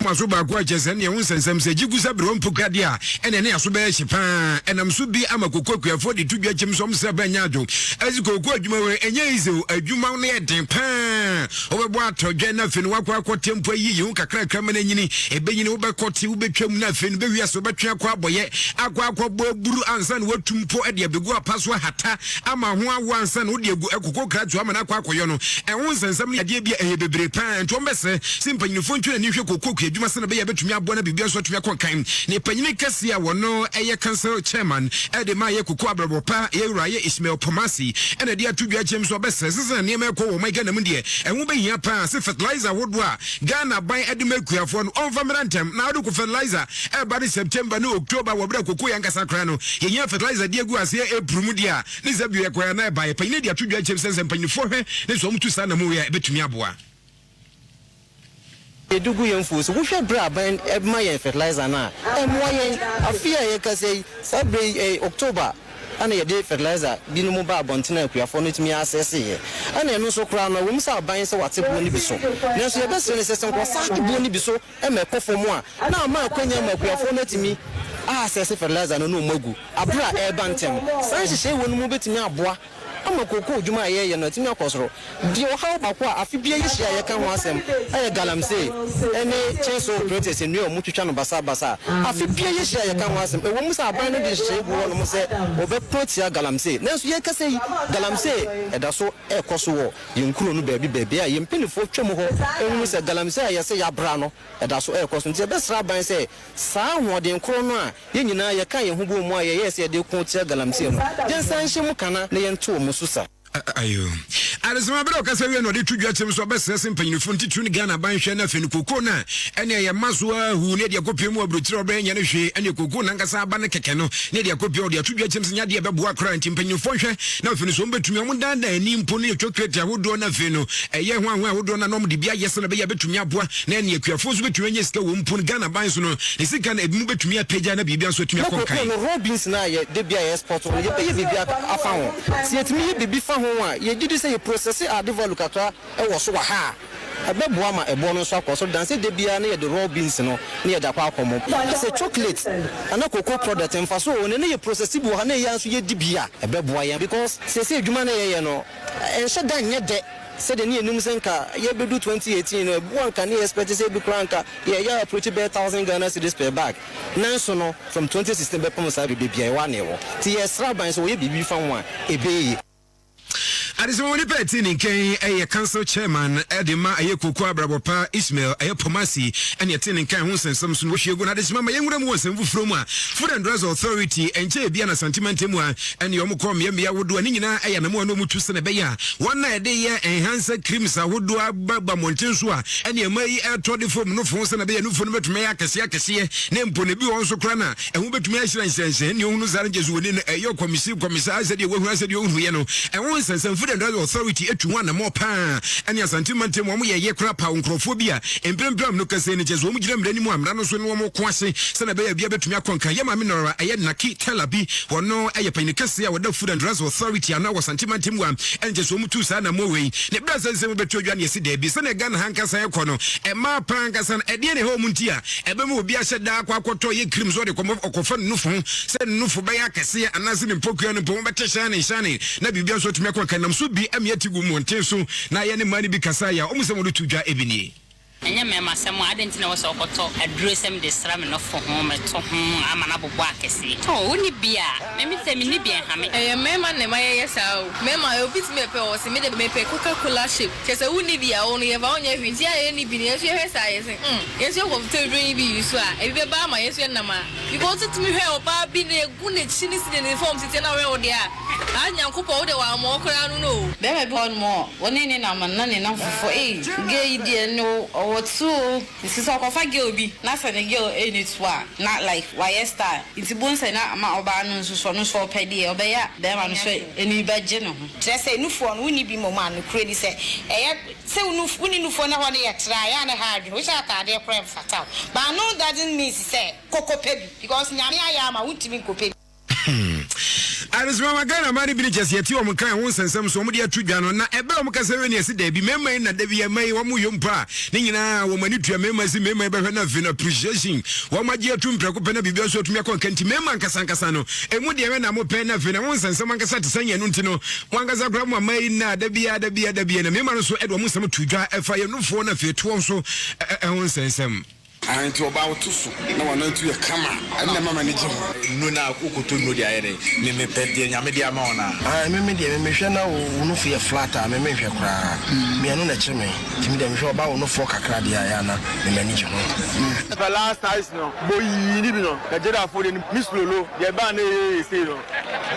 ma so baako a kyɛ sɛ neɛ ho nsɛnsɛm sɛ gye gu sɛ berɛ mpo kadeɛ a ɛne ne aso bɛyɛ hye paa ɛnam so bi ama koko akuafoɔ de to dwa kyɛm sɛ ɔm sɛ bɛnyɛ adwo ɛsi koko adwuma wei ɛnyɛ easy o adwuma no yɛ den paa Wobɛbɔ atɔ dwɛn na afei no woakɔ akɔte mpo ayiyi ho kakrakra ma no anyini. Ɛbɛnyini, wobɛkɔte, wobɛtwam na afei no bɛwi ase, wobɛtwe akɔ abɔyɛ, akɔ akɔbɔ aburu ansa na woatu mpo de abɛgu apa so ahata ama ho awo ansa na wode agu ɛkoko kratoɔ ama no akɔ akɔyɔ no. Ɛho nsɛnsɛm no yɛ adeɛ bi a ɛyɛ bebree paa nti wɔbɛsrɛ sɛ mpanyinifoɔ ntwe n'ani nhwɛ kooko kuadwuma sɛdeɛ ɛbɛyɛ a ɛbɛtumi aboa na biribiara nso atumi akɔ nkan. Ne panyini kɛseɛ a wɔno yɛ council chairman de ma yɛ kooko abrabɔ pa yɛ wura yɛ Ishmael Pomasi na ɛde ato dwa kyɛm so ɔbɛsrɛ sɛ sɛnea nneɛma rekɔ wɔ ɔman Ghana mu deɛ, ɛho bɛhia paa sɛ fertilizer ahodoɔ a Ghana aban de ma akuafoɔ no, ɔmfa mmra ntɛm. Na wode ko fertilizer ɛreba ne September ne October wɔ berɛ a koko yɛ ankasa koraa no, yɛhia fertilizer de agu aseɛ April mu deɛ a, ne sɛ bio yɛkɔɛ a na ɛbaeɛ. Panyini de ato dwa kyɛm sɛ sɛ mpanyinifoɔ hwɛ ne sɛ wɔtu saa anammɔn wei a, ɛbɛtumi aboa. Yɛde gu yɛn mfuo so. Wohwɛ berɛ a aban ma yɛn fertilizer no a, ɛmmoa yɛn. Afe a yɛrekasa yi, saa berɛ yi, ɛyɛ October na yɛde fertilizer binom baa abɔntene a akuafoɔ no tumi asɛseeɛ. Ɛna ɛno nso koraa no, ɛwɔ mu sɛ aban sɛ wate boɔ no bi so, nanso yɛbɛsrɛ no sɛ, sɛ nka ɔsan te boɔ no bi so ma ɛkɔ fam a, na ama akwanya ama akuafoɔ no atumi asɛse fertilizer no na wɔagu berɛ a ɛreba ntɛm. Saa nhyehyɛe wɔ no mu bɛtumi aboa ama kookoo dwuma a yɛreyɛ no atumi akɔ soro. Deɛ ɔhaw baako a afe biara yɛhyia a yɛka ho asɛm yɛ galamsey ne chainsaw operators, nnua a wɔtwitwa no basabasa. Afe biara yɛhyia a yɛka ho asɛm. Ɛwɔ mu sɛ aban no de nhyehyɛe gu hɔnom sɛ wɔbɛko atia galamsey, nanso yɛrekasa yi, galamsey da so rekɔ so wɔ yɛn nkuro no baabi baabi a yɛn mpanimfoɔ twam hɔ hunu sɛ galamsey a yɛse yɛabra no da so rekɔ so. Nti yɛbɛsrɛ aban sɛ saa ahoɔden korɔ no a Yɛn nyinaa yɛkaa yɛn ho bɔɔ mu a yɛyɛɛ sɛ yɛde reko tia galamsey no, yɛnsan nhyɛ mu kana na yɛnto wɔn so sa. Ayo. Adesima bere a ɔkasa wie na ɔde to dwa kyerɛ mu sɛ ɔbɛsrɛ sɛ mpanyinfo no titiriw ne Ghana aban hwɛ na afei no kokoo no a ɛne ɛyɛ mma so ara huu ne ɛde akɔpie mu aburokyire a ɔbɛyɛ nyɛ no hwee ɛne kokoo no ankasa aba no kɛkɛ no ne ɛde akɔpie ɔde ato dwa kyerɛ mu sɛ nyɛ adeɛ ɛbɛboa koraa nti mpanyinfoɔ nhwɛ na afei no so wɔbɛtumi wɔn dandan ani mpo ne chocolate ahodoɔ na afei no ɛyɛ ho ahoa ahodoɔ no na wɔn de bi ayɛ sɛ na ɛbɛyɛ bɛtumi aboa na ɛne akuafoɔ nso bɛtumi anya sika wɔ mpo no Ghana ban so no ne sika no ebinom bɛtumi apagya na biribi nso atumi Na akɔ kookoo nkan. no, raw beans no a yɛ da biara yɛ export no, yɛbɛyɛ biribi afa ho. Sɛ yɛtumi yɛ biribi fa ho a, yɛgye di sɛ yɛ processe add value kakra wɔ so wɔ ha a, ɛbɛboa ma ɛboɔ no nso akɔ soro than sɛ da biara na yɛde raw beans no na yɛde akɔ akɔmɔ. Sɛ chocolate anaa cocoa product mfaso wɔ ho no, na yɛ processe bi wɔ ha na yɛn nso yɛdi bi a, ɛbɛboa yɛn because seesei adwuma no a yɛyɛ no, ɛnhyɛ da nyɛ dɛ sɛdeɛ ne yɛnim sɛ nka yɛbɛdu 2018 no, ɛboɔ a nka ne yɛ expect sɛ ebi koraa nka yɛyɛ approach bɛyɛ thousand Ghana cedis per bag. Nanso no, from 2016 bɛpem saa bere baabi a yɛwɔ a na yɛwɔ. Nti yɛsrɛ aban sɛ wɔyɛ biribi fa ho a, ɛbɛyɛ yie. Adesima wɔ nipa a ɛte ne nkan yɛ council chairman de ma ɛyɛ Koko Abrabɔ Pa Ismail ɛyɛ Pomasi ɛne ɛte ne nkan ho nsɛnsɛm so no wɔhwie gu no adesima ma yɛnwura mu wɔ nsɛm foforɔ mu a Food and Drugs Authority ɛnkyɛ ebia na Asante mantam a ɛne wɔn kɔ mmeammea ahodoɔ a ne nyinaa ɛyɛ anamoa na wɔtu sɛnea ɛbɛyɛ a wɔn a ɛde yɛ enhancer creams ahodoɔ aba ba mmɔnten so a ɛne ɛma yi ɛtɔ de fam nofo sɛnea ɛbɛyɛ nufo no bɛtumi ayɛ akɛseɛ akɛseɛ ne mpo na ebi wɔ nso koraa na ɛho bɛtumi ahyerɛnhyerɛnhyerɛn ne ohunu saa no gye so wɔ ni no ɛyɛ kɔmisi kɔmisa ayɛ sɛdeɛ wahunu ayɛ sɛdeɛ ohunuiɛ no ɛho nsɛnsɛm Food and Drugs Authority atu ho anammɔn paa ɛne Asante mantam wɔn yɛ yɛ koraa paw nkurɔfoɔ bi a mprempren no kɛseɛ no kyɛ sɛ wɔn gyina mmara no mu a mmara no so ne wɔn ko ase sɛnea ɛbɛyɛ a obiara bɛtumi akɔ nkan. Yɛ maame Nora ɛyɛ Naki Taylor bi, ɔno yɛ panyin kɛseɛ a ɔda Food and Drugs Authority ano wɔ Asante mantam mu a ɛnkyɛ sɛ wɔn tuu saa anammɔn wei. Ne berɛ a sɛ nsɛm bɛto dwa no yɛsi daabi sɛnea Ghana ha ankasa ɛkɔ no ɛmaa paa ankasa no ɛdeɛn na ɛhɔ wɔn nti a ɛbɛma obi ahyɛ daa akɔ akɔtɔ yɛ cream sɛ ɔde kɔmɔ ɔkɔfa ne nufo ho sɛ ne nufo bɛyɛ akɛseɛ anaasɛ ne mpokua no mpo wɔbɛte hyɛne hyɛne na biribia nso atumi akɔ nka nam so. so bi ma yɛte gu mmɔnten so na yɛne mmaa no bi kasaeɛ a wɔn nsɛm a wɔde to dwa bi nie. Ɛnyɛ mmarima asɛm a, adɛn nti na ɛwɔ sɛ wokɔtɔ aduro sɛ mede sra me nɔfo ho, meto ho ama no abobɔ akɛseɛ? Oh, wonni bi a? Me me sɛ menni bi a ɛnha me. Ɛyɛ mmarima na ɛma yɛyɛ saa o. Mmarima, obi tumi bɛpɛ ɔse me de mepɛ coca cola shape. Kyerɛ sɛ wonni bi a wo no yɛmfa wo nyɛ hwee. Nti yɛ a yɛnni bi no yɛn nso yɛhwɛ saa yɛse mm yɛn nso yɛkɔ tɔ aduro yi bi use a ebi bɛba ama yɛn nso yɛnam a. Because wotumi hwɛ ɔbaa bi na egu n'akyi ne sɛdeɛ ne fam si teɛ na wohwɛ wo deɛ a, ah Nyankopɔn wo deɛ wamma wo koraa no no o. Bɛɛma bi wɔ hɔ nom a ɔne ne nam na ne namfofoɔ ei girl yi deɛ no ɔwɔ tu o nti sɛ ɔkɔfa girl bi na sɛ ne girl ɛnni tu a na like wayɛ style nti bohu sɛ na ama ɔbaa no nso so ɔno nso ɔpɛ deɛ ɔbɛyɛ a bɛɛma no nso ani bɛgye ne ho. Kyerɛ sɛ, nufoɔ no, wonni bi mmom a, nokorɛ ni sɛ, ɛyɛ sɛ wo nuf, wonni nufoɔ na hɔ no yɛ tra a, ɛyɛ a na ɛha adwene. Wohyɛ ataadeɛ koraa a ɛmfata wo. But no doesn't means sɛ kɔkɔpɛ bi because Nyame ayɛ ama wo, wontumi nkɔpɛ bi. Adesoa ma Ghana mmaa no bi ne kyɛ sɛ yɛte wɔn nka ɛho nsɛnsɛm so wɔn de ato dwa no na ɛberɛ a wɔn kasa wie no yɛse daabi mmarima yi na da bi mmaa yi wɔn yɔ mpo a ne nyinaa wɔn ani tua mmarima si mmarima yi bɛhwɛ no afei no appreciation wɔn agye atum prɛko pɛ na biribi nso atumi akɔ nka nti mmarima ankasa ankasa no ɛmu deɛ bɛ na mopɛ na afei na mo nsɛnsɛm ankasa te sɛ yɛn no nti no mo ankasa koraa mo ama yi na da biara da biara da biara na mmarima no nso ɛde wɔn nsɛm to dwa ɛfa yɛn nufoɔ na afei toɔ nso ɛho nsɛnsɛm. Aane nti ɔbaa woto so na wanantu yɛ kama ɛno na ɛma m'ani gye ho. Nnuro no a wokɔtɔ nnuro de ayɛ dɛn? Me mepɛ deɛ Nyame de ama wo no a. Aane me me deɛ me mehwɛ na wo nufo yɛ flat a me menhwɛ koraa me ɛno na ɛkyere me nti me deɛ mehwɛ ɔbaa wo nufoɔ kakra deɛ a ɛyɛ a na me m'ani gye ho. Pɛ last size no bɔ yii ne bi no Nigeria foɔ deɛ miss lolo deɛ ɛbaa na ɛyɛ yɛ sei no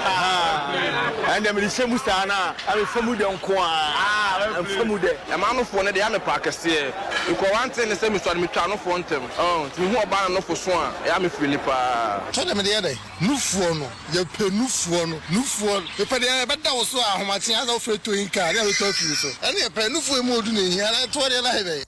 ahaa ɛndeɛ mede hyɛ mu saa na mefa mu dɛ nkoaa mfa mu dɛ. Ɛmaa nofoɔ no deɛ ɛyɛ a mepɛ akɛseɛ Mekɔ one thing ne sɛ mesua no metwa anofoɔ ntɛm oh nti mehu ɔbaa na nofo so a ɛyɛ a me feeli paa. Kyɛ deɛ mede yɛ dɛn? Nufoɔ no, yɛpɛ nufoɔ no, nufoɔ no. Mepɛ deɛ ɛbɛda wo so a ahomakye ansa wofrɛ towing car ne abɛtɔ afiri wo so. Ɛne yɛpɛ, nufoɔ emu odu na ehia, na ɛtoɔ deɛ na ayɛ dɛn?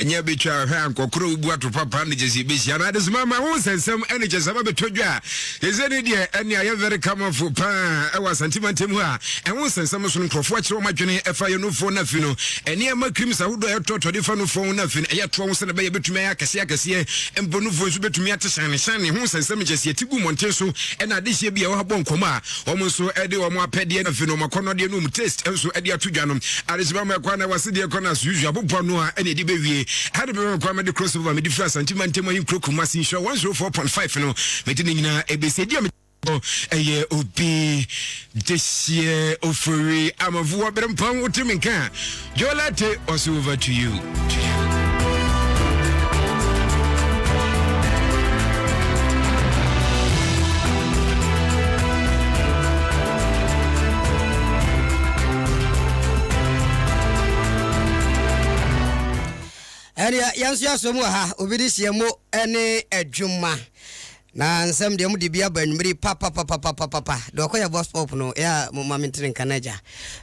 Ɛnyɛ bɛtwa hwɛ ankɔkorɔ wobu ato papa ne kyɛ sɛ yɛbɛhyia no adesoma ma ho nsɛnsɛm ɛne kyɛ sɛ bɛbɛtɔ dwa a ɛsɛ ne deɛ ɛne ayɛ very camafo paa ɛwɔ Asante mantam hɔ a ɛho nsɛnsɛm so no nkurɔfoɔ akyerɛ wɔn adwene ɛfa yɛ nufoɔ no afi no nneɛma creams ahodoɔ a yɛtɔtɔ de fa nufoɔ ho no afi no ɛyɛ toɔ ho sɛ ɛbɛyɛ bɛtumi ayɛ akɛseɛ akɛseɛ mpo nufoɔ nso bɛtumi ate hyɛne hyɛne ho nsɛnsɛm kyɛ sɛ yɛte gu mmɔnten so ɛna adehyeɛ bi a ɛwɔ ha bɔ nkɔmmɔ a Wɔn nso de wɔn apɛdeɛ na afei no wɔn akɔnnɔdeɛ ne wɔn taste nso de ato dwa no. Adehyema ma ɛkwan na wasedeɛ kɔ no as usual aboboa no a ɛna ɛde bɛwie. Ɛha de bɛma kwan mede crossover mede firi Asante mantam ahenkuro Kumasi nhyira 104.5 no mede ne nyinaa ɛbɛsi ɛdi a mede ɛyɛ obi dehyeɛ ofori amanfo wɔ berempɔn wote me nka Jolate ɔse over to you. Ɛnneɛ yɛn nso yɛasɔ mu wɔ ha obi de hyia mu ne adwuma Na nsɛm deɛ mode bi aba anwummere yi papapapapapa. Deɛ ɔkɔ yɛ vox pop no, yɛ a mo ma mentene nka no agya.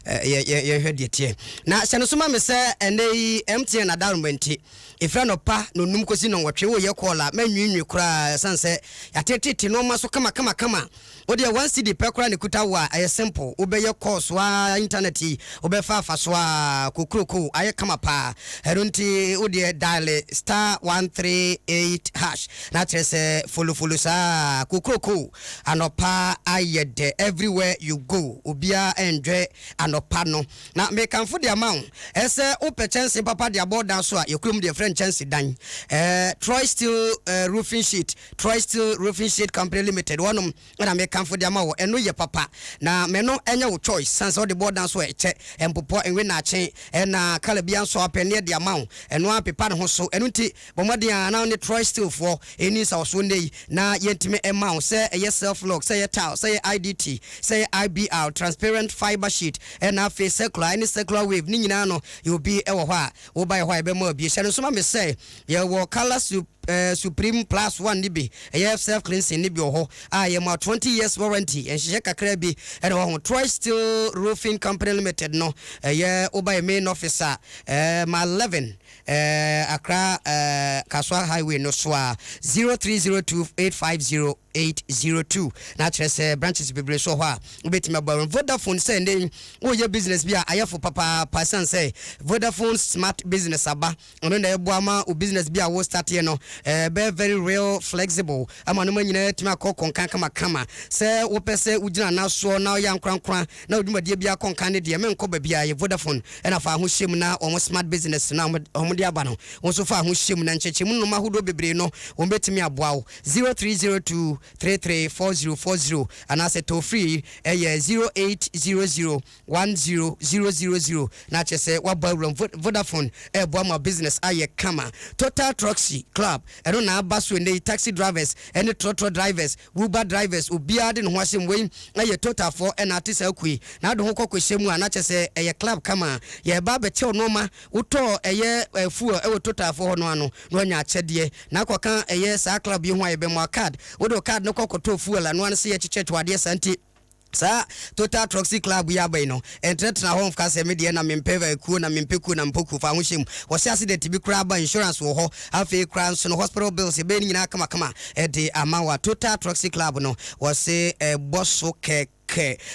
Yɛ yɛ yɛnhwɛ deɛ teɛ. Na hyɛ no so ma me sɛ ɛnɛ yi MTN adaroma nti, ɛfiri anɔpa nonum kɔsi nnɔnwɔtwe woyɛ call a, mɛnwiinwii koraa ɛsiane sɛ yɛatetete nnoɔma so kama kama kama. Wo deɛ one cedi pɛ koraa na ɛkuta wo a, ɛyɛ simple. Wobɛyɛ calls ara, internet yi wobɛfa afa so ara, kokroko ayɛ kama paa. Ɛno nti wo deɛ dial star 138 hash. Na kyerɛ sɛ folofolo saa kokroko anɔpa ayɛ dɛ everywhere you go obiara enjoy anɔpa no na mekamfo de ama wo ɛsɛ wopɛ kyɛnse papa de abɔ dan so a yɛ kurom deɛ yɛfrɛ no kyɛnse dan eh, Troy Steel eh, Roofing Sheet Troy Steel Roofing Sheet Company Limited wɔnom na mekamfo de ama wo ɛno yɛ papa na mɛno ɛnyɛ wo choice san sɛ wode bɔ dan so a ɛkyɛ ɛmpopɔ nwe naakye ɛna kala bia nso apɛ ne de ama wo ɛno ara pepa ne ho so ɛno nti Bɔ mmɔden ara na wo ne Troy Steel foɔ nni nsawɔsoɔ nnɛ yi na yɛntumi mma wo, sɛ ɛyɛ self lock, sɛ ɛyɛ tile, sɛ ɛyɛ IDT, sɛ ɛyɛ IBR, transparent fibre sheet, ɛna afei circular ɛne circular wave ne nyinaa no yɛwɔ bi wɔ hɔ a woba yɛ hɔ a yɛbɛma wo bi. Hyɛ no nso ma me sɛ yɛwɔ colour supreme plus one no bi, ɛyɛ self cleansing no bi wɔ hɔ a yɛma 20 years warranty, nhyehyɛ kakra bi ɛna wɔ ho. Troy Steel Roofing Company Limited no ɛyɛ woba yɛ main office a, ɛɛ ma 11 Eh, Accra eh, Kasoa highway no so a, 0302850802 na kyerɛ sɛ branches bebree so wɔ hɔ a wobɛtumi abɔ awuram. Vodafone sɛ nnɛ yi woyɛ business bi a ayɛ fo papaapa ɛsiane sɛ Vodafone smart business aba, ɛno na ɛboa ma wo business bi a wo starteɛ no Ɛbɛyɛ very real flexible ama nnoɔma nyinaa atumi akɔ kɔnkan kamakama. Sɛ wopɛ sɛ wogyina nan soɔ na woyɛ ankorankora na wo dwumadie biara kɔ nkan no deɛ, menkɔ baabiara, ɛyɛ Vodafone na fa ho hyɛ mu na wɔn smart business no a wɔde aba no, wo nso fa ho hyɛ mu na nkyerɛkyerɛmu nnoɔma ahodoɔ bebree no wɔbɛtumi aboa wo. 0302 33 4040 anaasɛ toll free ɛyɛ 0800 10000 na kyerɛ sɛ woabɔ awuram. Vodafone ɛreboa ma business ayɛ kama. Total Troxy Club ɛno na aba so ɛnnɛ yi, taxi drivers ɛne trɔtrɔ drivers, Uber drivers, obiara de ne ho ahyɛ mu. Wei ɛyɛ Total foɔ ɛna ate saa kuo yi na ade ho kɔ kɔhyɛ mu a na kyerɛ sɛ ɛyɛ club kama. Yɛreba abɛkyɛw nnoɔma, wotɔɔ ɛyɛ fuel ɛwɔ Total foɔ hɔ no ano na wanya akyɛdeɛ na akɔka ɛyɛ saa club yi ho a yɛbɛmoa card, wode wo card no kɔ kɔtɔɔ fuel a ɛno ara ne sɛ yɛkyekyɛ toadeɛ saa nti. Saa Total Troxy Club yi aba yi no, ɛntenatena hɔ mfka sɛ me deɛ na mempɛ kuo na mempɛ kuo na mempɛ kuo, fa ho hyɛ mu. Wɔhyɛ accident bi koraa ba, insurance wɔ hɔ. Afei koraa nso no, hospital bills, yɛbɛyɛ ne nyinaa kamakama de ama wo. Total Troxy Club no, wɔse ɛbɔ so kɛkɛ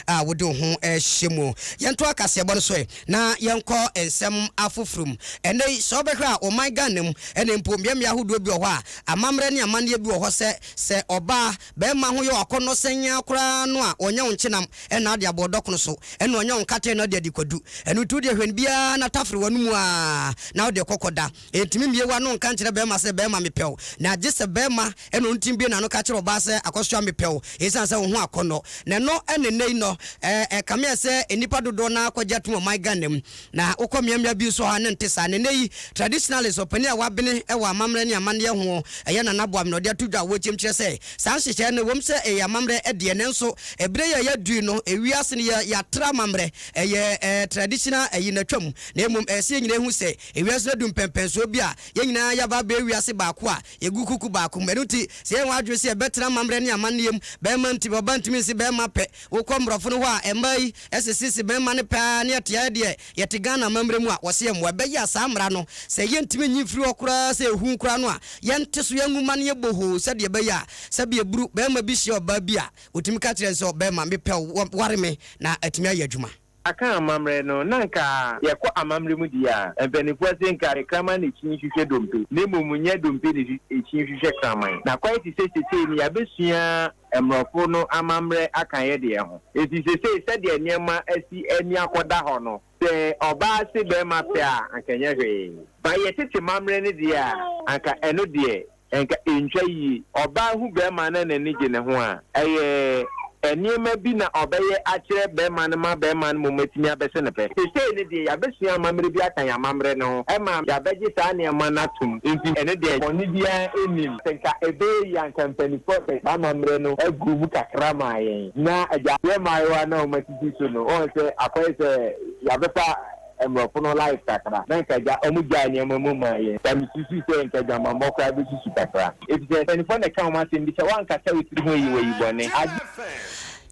a wode wo ho hyɛ mu. Yɛntoa kaseɛbɔ no so ɛ, na yɛnkɔ nsɛm afoforo mu. Ɛnnɛ yi, sɛ wobɛhwɛ a, ɔman Ghana mu, ɛna mpo mmeammea ahodoɔ bi wɔ hɔ a, amammerɛ ne amanneɛ bi wɔ hɔ sɛ, sɛ ɔbaa, Bɛrima ho yɛ wo akɔnnɔ sɛn ara koraa no a, ɔnyɛ wo nkyenam na ade abɔ ɔdɔkono so, ɛna ɔnyɛ wo nkate na ɔde adi kwadu. Ɛno nti wo deɛ hwɛ no biara na tafere w'anomu ara na wode kɔ kɔda. Ɛntumi mmue w'ano nka nkyerɛ bɛrima sɛ bɛrima mepɛ wo. Na gye sɛ bɛrima na ɔntumi bue n'ano ka kyerɛ ɔbaa sɛ Akɔsoa mepɛ wo ɛsiane sɛ wo ho akɔnnɔ. Na ɛno na ɛnnɛ yi no ɛkame ayɛ sɛ nnipa dodoɔ no ara kɔgye atom ɔman Ghana mu. Na wokɔ mmeammea bi nso hɔ a na ɛnte saa. Na nnɛ yi, traditionalist, ɔpanin a wabene wɔ amammerɛ ne amanneɛ ho, ɛyɛ Nana Boame na ɔde ato dwa a wɔkyɛm kyerɛ sɛ saa nhyehyɛe no, ɛwom sɛ ɛyɛ amammerɛ deɛ, nanso ɛberɛ yi a yɛadu yi no, ewiase no yɛ yɛatra amammerɛ, ɛyɛ traditional ayi no atwam, na mmom ɛyɛ sɛ yɛn nyinaa hu sɛ ewiase no adu mpɛnpɛnsoɔ bi a yɛn nyinaa yɛaba abɛyɛ wiase baako a yɛgu kuku baako mu. Ɛno nti, sɛ yɛn adwene sɛ yɛbɛtena amammerɛ ne amanneɛ mu, barima ntumi, ɔbaa ntumi nse barima pɛ, Wokɔ mmorɔfo no hɔ a mmaa yi sesese mmarima no pɛ ara ne ɛte ayɛ deɛ yɛte Ghana amammerɛ mu a wɔse yɛmmoa. Ɛbɛyɛ a saa mmara no sɛ yɛntumi nyi mfiri hɔ koraa sɛ ɛhu koraa no a yɛnte so yɛngu ma no yɛ bohoo sɛdeɛ ɛbɛyɛ a sɛbi ɛburu barima bi hyia ɔbaa bi a ɔtumi ka kyerɛ no sɛ ɔbarima mepɛ wo ware me na atumi ayɛ adwuma. Aka amammerɛ no, na nka yɛkɔ amammerɛ mu deɛ a, mpanimfoɔ se nka kraman na ɛkyin hwehwɛ dompe, na mmom nyɛ dompe na ɛkyin hwehwɛ kraman. Na kwan te sɛ sesei no yɛabɛsua mmorɔfo no amammerɛ aka yɛ deɛ ho. Enti sesei sɛdeɛ nneɛma asi ani akɔda hɔ no, sɛ ɔbaa se barima pɛ a, anka ɛnyɛ hwee. But yɛ tete mammerɛ no deɛ a, anka ɛno deɛ Nka entwa yie. Ɔbaa hu bɛɛma na n'ani gye ne ho a, ɛyɛ nneɛma bi na ɔbɛyɛ akyerɛ bɛɛma no ma bɛɛma no mmom atumi abɛse no pɛ. Seesei no deɛ, yɛabɛsua amammerɛ bi aka yɛn amammerɛ no ho ma yɛabɛgye saa nneɛma no atom, enti ɛno deɛ bɔne biara nnim. Sɛ nka ɛbɛyɛ yie a, nka mpanimfoɔ de saa amammerɛ no aguu mu kakra maa yɛn, na agya yɛn mmaayewa no a wɔasisi so no, woahu sɛ akɔyɛ sɛ yɛabɛfa mmorɔfo no life kakra na nka gya ɔmo gyae nneɛma mu maa yɛn na me susu sɛ nka adwamammɔ koraa bɛ susu kakra efisɛ mpanyinfoɔ na ɛka wɔn asɛm bi sɛ woankasa wo tiri ho ayi wayi bɔne ade.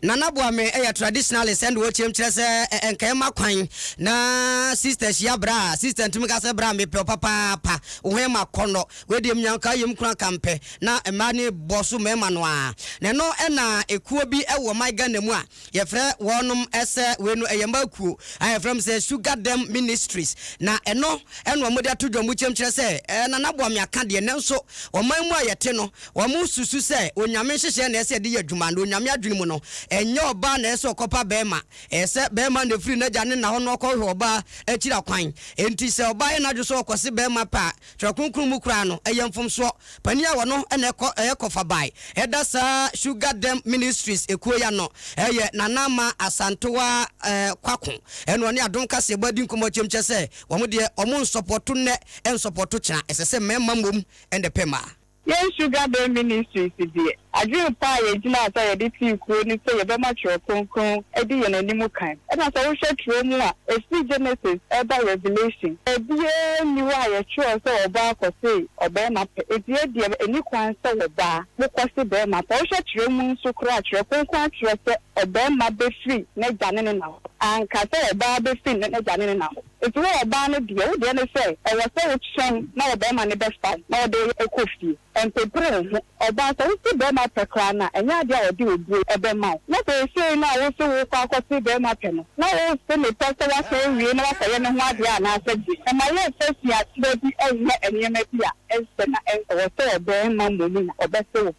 Nana Boame yɛ traditionalist ɛnde ɔkyerɛm kyerɛ sɛ nka ɛma kwan na sister hyia bra a sister ntumi ka sɛ bra mepɛ wo papaapa wo ho yɛ ma kɔnɔ wei deɛ menya nka yɛm kura nka mpɛ na mmaa ne bɔ so mmarima no ara na ɛno ɛna ekuo bi ɛwɔ man Ghana mu a Yɛfrɛ wɔnom sɛ wei no ɛyɛ mmaa kuo a yɛfrɛ wɔn sɛ Sugar Dam Ministries na ɛno ɛna wɔn de ato dwa mu kyɛm kyerɛ sɛ ɛɛ Nana Boame aka deɛ nanso ɔman mu a yɛte no wɔn susu sɛ Onyame nhyehyɛɛ na ɛsɛ yɛde yɛ adwuma na Onyame adwene mu no ɛnyɛ ɔbaa na ɛsɛ ɔkɔpa bɛɛma ɛyɛ sɛ bɛɛma na ɛfiri n'agya ne na hɔ na ɔkɔhwehwɛ ɔbaa akyiri akwan enti sɛ ɔbaa yɛ n'adwene sɛ ɔkɔse bɛɛma pɛ a Twerɛ Kronkron mu koraa no, ɛyɛ mfomsoɔ. Panin a ɔno na ɛkɔ ɛyɛ kɔfabae ɛda saa Sugar Dam Ministries ekuo yi ano ɛyɛ Nana Ama Asantewaa Kwako. Ɛna ɔne Adom Kaseɛbɔ adi nkɔmmɔ kyɛm kyerɛ sɛ wɔn deɛ wɔn nsɔpɔto nnɛ nsɔpɔto kyena. Ɛsɛ sɛ mmarima mmom na ɛpɛ mmaa. Yɛn Sugar Dam Ministries deɛ, adwene pa a yɛgyinaa so a yɛde tee kuo ne sɛ yɛbɛma Twerɛ Kronkron adi yɛn anim kan. Ɛna sɛ wohwɛ twerɛ mu a, ɛfiri Genesis ɛreba Revelation, baabiara nni hɔ a yɛtwerɛ sɛ ɔbaa kɔse ɔbarima pɛ. Enti yɛ deɛ ɛnni kwan sɛ ɔbaa mo kɔse barima pɛ. Wohwɛ twerɛ mu nso koraa a, Twerɛ Kronkron atwerɛ sɛ ɔbarima bɛfiri n'agya ne ne na hɔ. Anka sɛ ɔbaa bɛfiri n'agya ne ne na hɔ. Nti wo ɔbaa no deɛ, wo deɛ ne sɛ ɛwɔ sɛ wotwɛn na ɔbarima no bɛfa wo na ɔde wo kɔ fie. Ɛmpepere wo ho. Ɔbaa, sɛ wose barima pɛ koraa no a, ɛnyɛ adeɛ a ɔde obuo bɛma wo. Na seesei no a wose worekɔ akɔse barima pɛ no, na wose ne pɛ sɛ woasɛe awie na woakɔyɛ ne ho adeɛ anaasɛ deɛ? Ɛma yɛmfa suakyerɛ bi nyɛ nneɛma bi a ɛnsɛ na ɛwɔ sɛ ɔbarima mmom na ɔbɛse wo pɛ.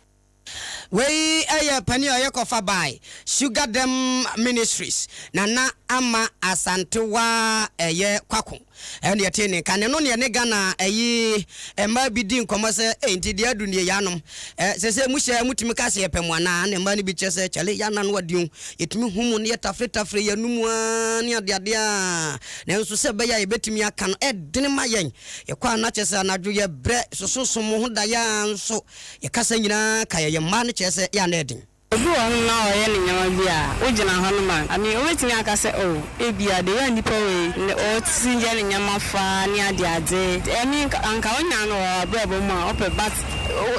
Wei yɛ panin a ɔyɛ kɔfa bae Sugar Dam Ministries, Nana Ama Asantewaa ɛyɛ Kwako ɛne ɛte ne nka. Ne no ne ɛne Ghana ɛyi mmaa bi di nkɔmmɔ sɛ ei nti deɛ adu nie yanom ɛ sɛsɛ mu hyɛ mutumi ka sɛ yɛpɛ mo anaa na mmaa no bi kyerɛ sɛ kyale yɛana no adeɛ o yɛtumi hu mu ne yɛtafretafre yɛn anum aa ne adeadeɛ a nanso sɛ ɛbɛyɛ a yɛbɛtumi aka no ɛdene ma yɛn yɛkɔ a na kyerɛ sɛ anadwo yɛbrɛ sososo mo ho da yɛ a nso Yɛ kasa nyinaa ka yɛyɛ mmaa no kyerɛ sɛ yɛ a na ɛden. Obi wɔ hɔnom na ɔyɛ ne nneɛma bi a, wogyina hɔnom a, I mean, wobɛtumi aka sɛ, oh, ebia the way a nipa wei ne ɔsi yɛ ne nneɛma fa ne adeade, I mean, anka wonya no wɔ w'abrabɔ mu a, wopɛ, but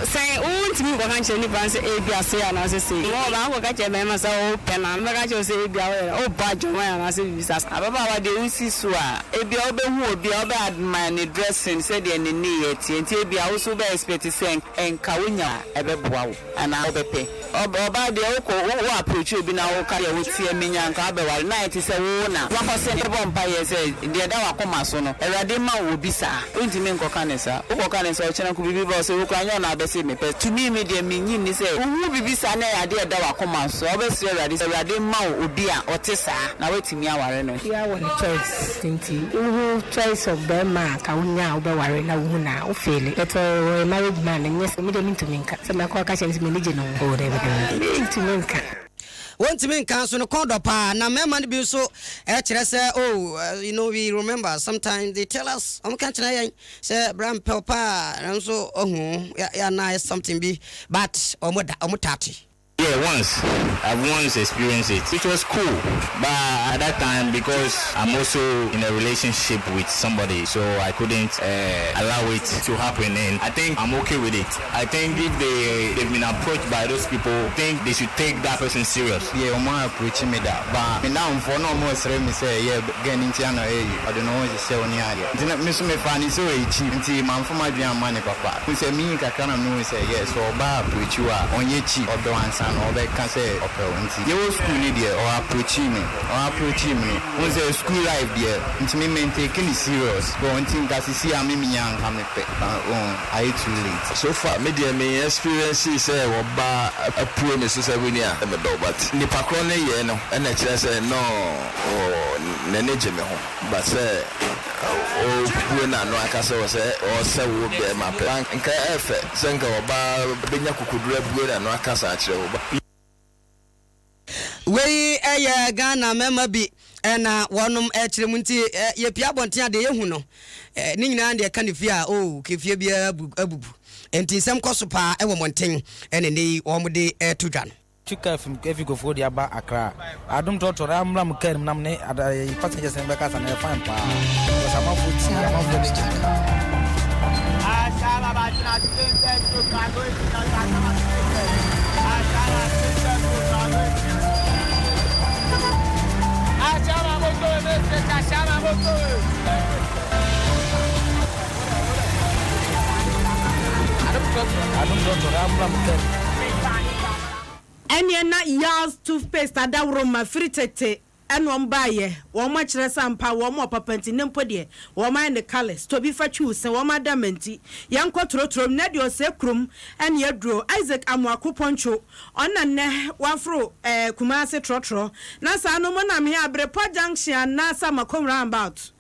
sɛn, wontumi nkɔka nkyerɛ nipa no sɛ ebia sei anaasɛ sei. Wɔ ɔbaa kɔka kyerɛ bɛrima sɛ wopɛ no a, ɔbɛka akyerɛ wo sɛ ebia woyɛ dɛn, wobɔ adwaman anaasɛ biribi saa. Ababaawa deɛ wosi so a, ebia wobɛhu obi a wobɛ admire ne dressing sɛdeɛ ne nneyɛɛ teɛ nti ebia wo nso wobɛ expect sɛ nka wonya a ɛbɛboa wo anaa wobɛpɛ. Ɔbaa deɛ wokɔ wo approach obi na woka deɛ woteɛ menya nka wobɛware na ayɛ te sɛ wo na wakɔ sɛ bɔ mpaeɛ sɛ deɛ ɛda w'akoma so no Awurade mma wo obi saa. Wontumi nkɔka no saa. Wokɔka no saa ɔkyena nko biribi ba wo sɛ wo koraa nyɛ wo na wobɛse mepɛ. To me me deɛ mennye nni sɛ wohu biribi saa na ɛyɛ adeɛ a ɛda w'akoma so a wobɛsrɛ Awurade sɛ Awurade mma wo obi a ɔte saa na woatumi aware no. Obiara wɔ ne choice nti wohu choice of barima a ka wonya a wobɛware na wohu no a wo feeli but ɔyɛ married man nyɛ sɛ me deɛ mentumi nka sɛ mɛkɔ aka kyerɛ no sɛ m'ani gye ne ho oh dabi dabi mentumi nka. Wontumi nka nso no kɔn dɔ paa na mmarima no bi nso kyerɛ sɛ oh you know we remember sometimes they tell us wɔn ka kyerɛ yɛn sɛ bra mpɛw paa nanso ɔhu yɛ anaa something bi but wɔn da wɔn taate. Yeah once I've once experienced it it was cool but at that time because I'm also in a relationship with somebody so I couldn't eh allow it to happen and I think I'm okay with it I think if they they've been approached by those people think they should take that person serious. Deɛ ɔmo a approachi me da but me nnamfoɔ na ɔmo resrɛ me sɛ yɛ girl no nti ana eii ɔde ne ho hyehyɛ wo ne adeɛ nti na me nso me faa no sɛ ɔyɛ cheap nti manfa m'adwene amma no papa hu sɛ me nyin kakra na me hu sɛ yes sɛ ɔbaa approachi wo a ɔnyɛ cheap ɔdɔ ansa na ɔbɛka sɛ ɔpɛ wo nti yɛwɔ school no deɛ ɔ approachi me ɔ approachi me no hu sɛ school life deɛ nti me mentake no serious bɔ nti nka sisi a me menya nka me pɛ but oh. Ayɛ too late. So far me deɛ me experience sɛ ɔbaa apue me so sɛ wei ni a medɔ wo but nipa korɔ ne yɛɛ no na ɛkyerɛ sɛ no n'ani gye me ho but sɛ ɔbue n'ano aka sɛ ɔsɛ ɔsɛ wo bɛɛma pɛ nka ɛfɛ sɛ nka ɔbaa bɛnya kokoduru abue n'ano aka saa akyerɛ wo but. Wei yɛ Ghana mmarima bi na wɔnom kyerɛ mu nti yɛpie abɔnten a deɛ yɛhu no ne nyinaa deɛ ɛka ne fie a oh kefie biara abubu nti nsɛm kɔ so paa ɛwɔ mmɔnten ɛne ne yi wɔn de ɛto dwa no. Twi car fi efi Kofoɔ de aba Accra. Adom trɔtrɔ na mmra mo car mu na mo ne ada yɛn passengers no bɛkasa na ɛyɛ fine paa. Because amanfoɔ tie amanfoɔ ani gye. Ɛneɛ na Yals toothpaste adaworoma firi tete Ɛna wɔn baayɛ, wɔn akyerɛ sɛ ampa wɔn wɔ papa nti, nnɛ mpo deɛ, wɔn ayɛ no colours, tobi fa twi wo se, wɔn ada ma nti, yɛnkɔ torotoro mu, nnɛ deɛ ɔsɛe kurom ɛne aduro, Isaac Amoako Poncho, ɔno na nnɛ waforo eh, Kumasi trɔtrɔ, na saa no mo nam he, Abrepɔ junction anaa sɛ Amakom roundabout?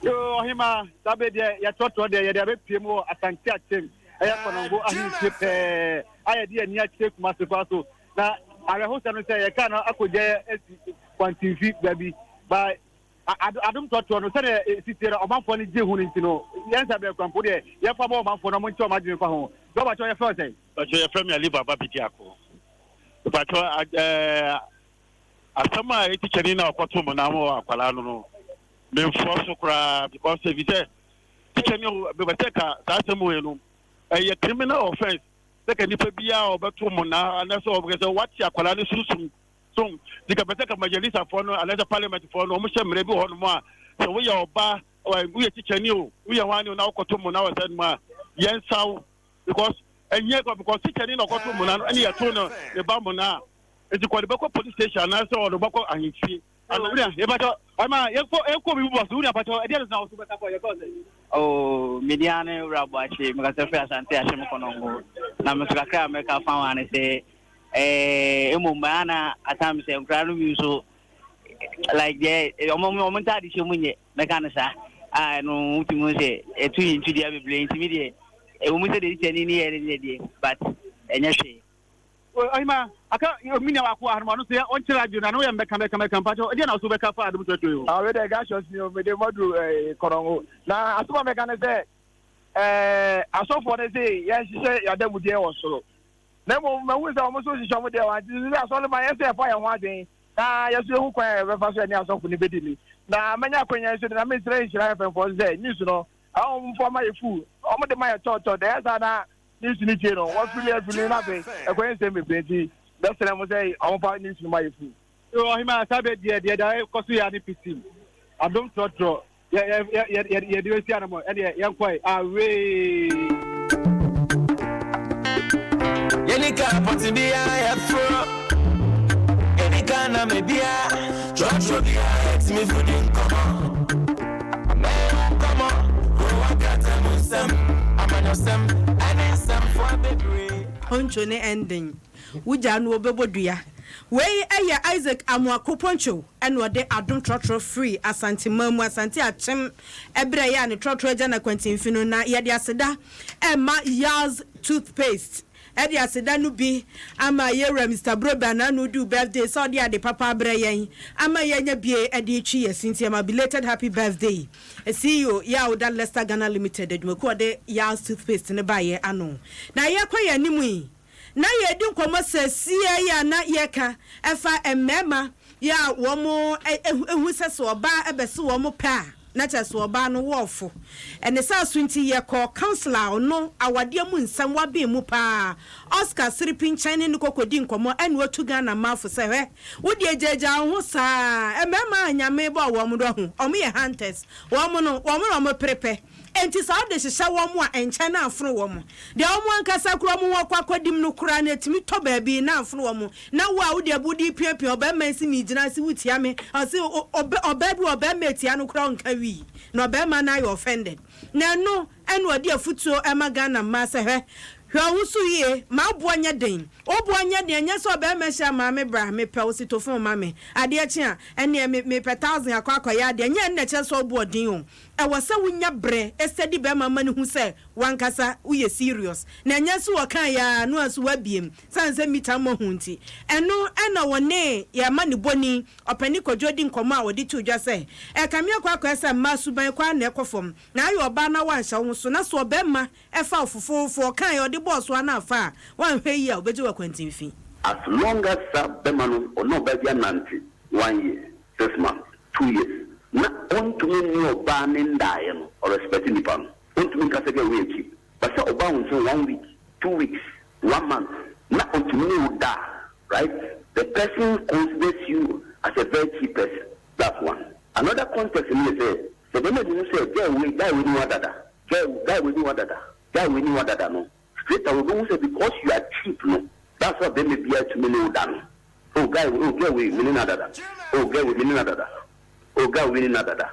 Yoo ɔhemaa, saa bere deɛ yɛtrɔtrɔ deɛ yɛde abɛpue mu wɔ Asante Akyem, ɛyɛ Kɔnɔngo ahemfie pɛɛ a yɛde yɛn ani akyerɛ Kumasi kwan so. Na awerɛhosɛm no sɛ yɛkaa no akɔgya asi kwantinfi baabi. Ba adom trɔtrɔ no sɛdeɛ ɛsi teɛ no ɔmanfoɔ no gye ho no nti no yɛn nsa berɛ kwan mpo deɛ yɛmfa ma ɔmanfoɔ no ɔmo nkyɛ ɔmo adwene fa ho. Dɛ ɔbakyɛ yɛfrɛ wo sɛn? Mpakyɛ yɛfrɛ me Ali Baba Bediako. Mpakyɛ ɛɛ asɛm a etikyɛni na ɔkɔto mo na mo akwadaa no no memfoɔ so koraa because ebi sɛ tikyɛni bɛbɛ sɛ ka saa asɛm wei no ɛyɛ criminal offence sɛ ka nipa biara a ɔbɛto mo na anaasɛ ɔbɛka sɛ wate akwadaa no sunsum so nti ka pɛ sɛ ka majalisafoɔ no anaasɛ parliamentfoɔ no wɔhyɛ mmerɛ bi wɔ hɔnom a sɛ woyɛ ɔba. woyɛ tikyani o, woyɛ hwan o na wokɔto mmonnaa wɔ sɛ no mu a, yɛnsa wo because ɛnyɛ kɔ because tikyani na ɔkɔto mmonnaa no ɛne yɛto no ne ba mmonnaa nti kɔde bɛkɔ police station anaasɛ ɔde bɛkɔ ahemfie. Wura yɛbɛtɔ ɛma yɛnkɔ yɛnkɔ obi bɔ so wura patɔ ɛdeɛ no na ɔso bɛka kɔ yɛkɔ sɛ. Oh, me din ne Wura Boakye, mekasa firi Asante Ahyem Kɔnɔngo. Na me nso kakra a mɛka fa ho ne sɛ, eh, mmom bɛa na at times sɛ nkora no bi nso like deɛ ɔmo ɔmo ntaade hyɛ mu nyɛ mɛka no saa a ɛno wotumi hu sɛ ɛtu yi ntudua bebree nti me deɛ ɛwɔ mu sɛ deɛ tikyani ne yɛ ne deɛ but ɛnyɛ hwee. Ɔhema, aka me nua baako wɔ ha nom, ɔno nso yɛ ɔnkyerɛ adwene na ne woyɛ mbɛka mbɛka mbɛka mpakyɛw ɛdeɛ na ɔso bɛka fa adom trɛtrɛ yi ho. Ah, wei deɛ Gasius ni o, mede maduru eh, Kɔnɔngo. Na asɛm a mɛka ne sɛ, eh, asɔfoɔ no se yɛnhyehyɛ yɛadamudeɛ wɔ soro. Na mmom mahu sɛ wɔn nso hyehyɛ wɔn deɛ wɔ nti sɛ asɔre ma yɛn sɛ yɛfa yɛn ho adwene na yɛso yɛhu kwan a yɛbɛfa so yɛne asɔfo no bɛdi ni. Na manya akwanya yi so de na mesrɛ nhyira FM foɔ nso sɛ news no wɔn mfa ma yɛ full, wɔn de ma yɛ tɔɔtɔɔ deɛ ɛyɛ saa na News no tie no wafili afili na afei ɛkɔyɛ nsɛm bebree nti bɛsrɛ mo sɛ ɔmofa news no ma yɛ fuu. Ɔhema saa bɛ deɛ deɛ da kɔ so yɛ ne pisim adom trɔtrɔ yɛ yɛ yɛ yɛ yɛde bɛsi anamɔ ɛdeɛ yɛnkɔe awee. Yɛni kaa pɔte biara yɛforo Yɛni kaa na me biara Trɔtrɔ biara yɛtumi fo di nkɔmmɔ Amɛyɛ nkɔmmɔ Kurowa krataa mu nsɛm Amanyɔsɛm ɛne nsɛmfoa bebree. Poncho ne ending wogyaa no ɔbɛbɔ dua. Wei yɛ Isaac Amoako Poncho ɛna ɔde adom trɔtrɔ firi Asanteman mu, Asante Akyem ɛberɛ yɛ a ne trɔtrɔ agya no akwantinfi no na yɛde aseda ɛma Yaz Toothpaste Ɛde aseda no bi ama yɛwura Mister Brobe a n'ano duu birthday sɛ ɔde ade papa abrɛ yɛn ama yɛanya bie de retwi yɛn se nti ɛma belated happy birthday CEO yɛ a woda Leicester Ghana Limited adwumakuo a ɔde Yals toothpaste no baeɛ ano. Na yɛkɔ yɛn anim yi na yɛredi nkɔmmɔ sɛsiɛ yi a na yɛka ɛfa mmarima yɛ a wɔn hu sɛ sɛ ɔbaa bɛse wɔn pɛ a Na kyerɛ sɛ ɔbaa no wɔɔfo. Ne saa so nti yɛkɔɔ councilor a ɔno awadeɛ mu nsɛm waben mu paa, Oscar Siripi nkyɛn ne no kɔkɔdi nkɔmmɔ ɛna watu Ghana mmaa fo sɛ hwɛ wo deɛ gyaagyaa wo ho saa, mmarima a Nyame bɔɔ wɔn no wahu wɔn yɛ hunters, wɔn no wɔn na wɔn pere pɛ, enti sɛ wode hyehyɛ wɔn a ɛnkyɛ na afono wɔn, deɛ wɔn ankasa koraa wɔn ho kɔ akɔdim no koraa no ɛtumi tɔ baabi na afono wɔn, Na wo a wode abo de repiapia ɔbarima yi se megyina ase wotia me, ɔse ɔbaa bi wɔ ɔbarima atia no koraa ɔnka wii na ɔbarima no ayɛ offended. Na ɛno ɛna ɔde afutuo ɛma Ghana mmaa sɛ hwɛ, hwɛ wo ho so yie, ma wo boɔ nyɛ den, wo boɔ nyɛ den ɛnyɛ sɛ ɔbarima hyia maame bra mepɛ wo se to phone ma me, adeɛ kye a ɛneɛ me mepɛ thousand akɔ akɔyɛ adeɛ, ɛnyɛ ɛno na ɛkyerɛ sɛ wo boɔ den o, ɛwɔ sɛ wonya brɛ study barima ma no hu sɛ wankasa woyɛ serious, na ɛnyɛ nso wɔkaeɛ ara no a nso woabiem. Sane sɛ mita mmɔ ho nti, ɛno na wɔne yɛn amanebɔni, Ɔpanin Kwadwo di nkɔmmɔ a ɔde too dwa sɛ, Ɛrekame akɔ akɔyɛ sɛ mmaa suban kɔ ara na ɛkɔ fam, na ayɛ ɔbaa na woanhyɛ wo ho so, na sɛ ɔbarima fa wo fofoofo, ɔkaeɛ, ɔde bɔɔ so ara na afa a, woanhwɛ yie a, ɔbɛgye wo akwantemfi. As long as saa bɛma no ɔne ɔbaa bi anante one year, 6 months, 2 years na ɔntumi nni ɔbaa ne ndaeɛ no, ɔrespect nipa no. Ɔntumi nka sɛ girl wei yɛ cheap. But sɛ ɔbaa wo nkyɛn one week, 2 weeks, one month na ɔtumi ne wo da a, right, the person considers you as a very cheap person. That's one. Another context no yɛ sɛ, sɛ bɛrima bi hu sɛ girl wei, guy wei ne wo adada, girl, guy wei ne wo adada, guy wei ne wo adada no, straight away ɔbɛhu sɛ because you are cheap no, that's why bɛrima biara tumi ne wo da no. Oh guy wei, oh girl wei, me ne no adada. Oh girl wei, me ne no adada. Oh guy wei ne no adada.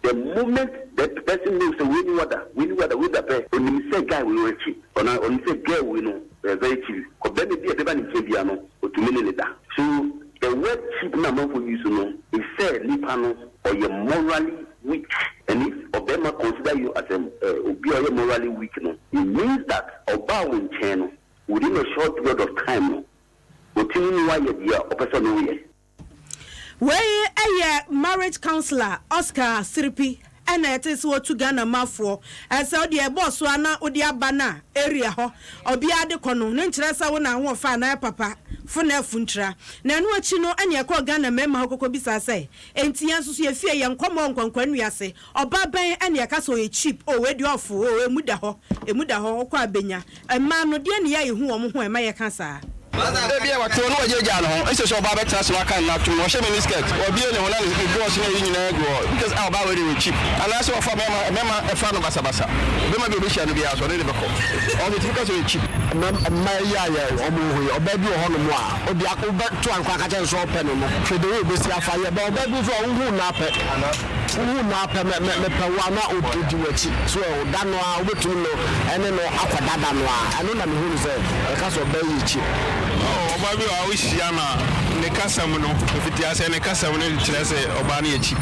The moment the person knows sɛ wei ne wada, wei ne wada, wei da pɛ, onim sɛ guy wei ɔyɛ cheap anaa onim sɛ girl wei no ɔyɛ very cheap. Kɔ bɛrima bi a ɛbɛba ne nkyɛn biara no, otumi ne no da. So the word cheap no a amanfoɔ use no is sɛ nipa no ɔyɛ morally weak and if ɔbɛrima consider you as a obi a ɔyɛ morally weak no, it means that ɔbaa wo nkyɛn no within a short period of time no, otumi ne wo ayɛ deɛ ɔpɛ sɛ ɔne wo yɛ. Wei yɛ marriage counsellor Oscar Siripi ɛna ɛte sɛ wɔtu Ghana mafoɔ sɛ wodeɛ ɛbɔɔ so a na wode aba no a area hɔ obiara de kɔ no no nkyerɛ sɛ wo na ahoɔfɛ anaa papa fo na afu ntira. Na ɛno akyi no ɛne ɛkɔɔ Ghana mmarima hɔ kɔkɔ bisaa sɛ enti yɛn nso so yɛ fie yɛn nkɔmmɔ nkwankwa nnua ase ɔbaa bɛn ɛne ɛka sɛ ɔyɛ cheap oh wei deɛ ɔfo oh emu da hɔ emu da hɔ wokɔ a bɛnya. Mmaa no deɛn ne yɛ a yɛhu wɔn ho a ɛma yɛka saa? Ebia wate hɔ na wagyaagyaa ne ho, ɛnsɛ sɛ ɔbaa bɛtena ase na waka ne nan atom na ɔhyɛ mini skirt, wabue ne ho na ne drawers ne ayi nyinaa gu hɔ, because ah ɔbaa wei deɛ ɔyɛ cheap. Anaasɛ ɔfa mmarima, mmarima ɛfa no basabasa, barima bi a ɔbɛhyia no biara nso ɔne no bɛkɔ, ɔno nso ɛtumi ka sɛ ɔyɛ cheap. Mmaa yi a yɛ wɔn wɔ hɔ yi, ɔbaa bi wɔ hɔnom a, ɔde wobɛto ankoraa ka kyerɛ no sɛ ɔpɛ no no, hwɛ the way ɔbɛsi afa yɛ, but ɔbaa bi nso a wohu no ara pɛ, Wohu no ara pɛ, mɛ, mɛ, mepɛ wo a, na ɔdi w'akyi. So ɛho, da no ara, wobɛtumi no ɛne no akɔda da no ara. Ɛno na mehu no sɛ, yɛka sɛ ɔbaa yi akyi. Oh, ɔbaa bi wɔ hɔ a wohyia no a, ne kasa mu no, mfitiaseɛ ne kasa mu no kyerɛ sɛ ɔbaa no yɛ cheap.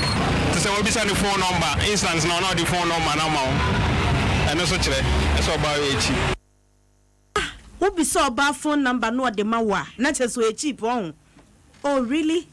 Te sɛ wabisa ne phone number, instant no na ɔde phone number no ama wo. Ɛno nso kyerɛ sɛ ɔbaa yɛ cheap. Ah wo bisa ɔbaa phone number na ɔde ma wo a na kyerɛ sɛ ɔyɛ cheap ɔho oh really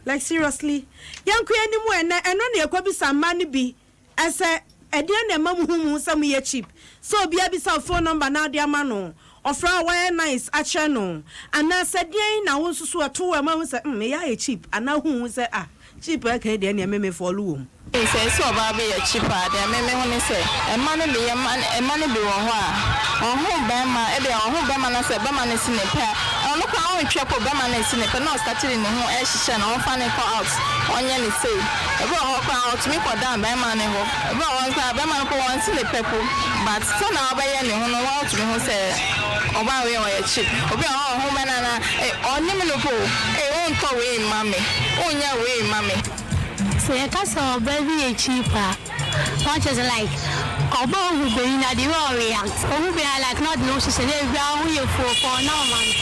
like seriously yɛnkɔ yɛn anim ɛnɛ ɛno na yɛkɔ bisa mmaa no bi ɛsɛ ɛdeɛn na ɛma mo hu mo ho sɛ mo yɛ cheap sɛ obi abisa wo phone number na wode ama no ɔfrɛ wo a wayɛ nice akyerɛ no anaa sɛ deɛn na wo nso so ɛto wo ɛma wo hu sɛ mm meyɛ ayɛ cheap anaa hu wo ho sɛ ah Cheap ɛka yi deɛ ɛneɛ me me fɔlo wɔ mu. Sɛ ɛsɛ ɔbaa bi yɛ cheap a, deɛ me mehu ne sɛ, mma no bi yɛ mma mma no bi wɔ hɔ a, ɔho bɛɛma, ebia ɔho bɛɛma na sɛ bɛɛma no si ne pɛ a, ɔno koraa ɔntwɛ po bɛɛma no nsi ne pɛ na ɔstate de ne ho ɛhyehyɛ no, ɔmfa no nkɔ out, ɔnyɛ no sei. Ebi wɔ hɔ koraa ɔtumi kɔ dan bɛɛma no hɔ, ebi wɔ hɔ koraa bɛɛma no po ɔnsi ne pɛ po, but sɛnea ɔbɛyɛ ne ho no woatumi hu sɛ ɔbaa wei ɔyɛ cheap. Obi wɔ hɔ ɔho bɛɛma no a, ɔnnim no po o, ei wontɔ wei mma me. Wonyɛ wei mma me. Sɛ yɛka sɛ ɔbaa bi yɛ cheap a, na ɔkyerɛ sɛ like ɔbaa ohu banyin a the way ɔ react, ohu banyin a like na ɔde ne ho hyehyɛ na ebia ɔho yɛ foofoo na ɔma no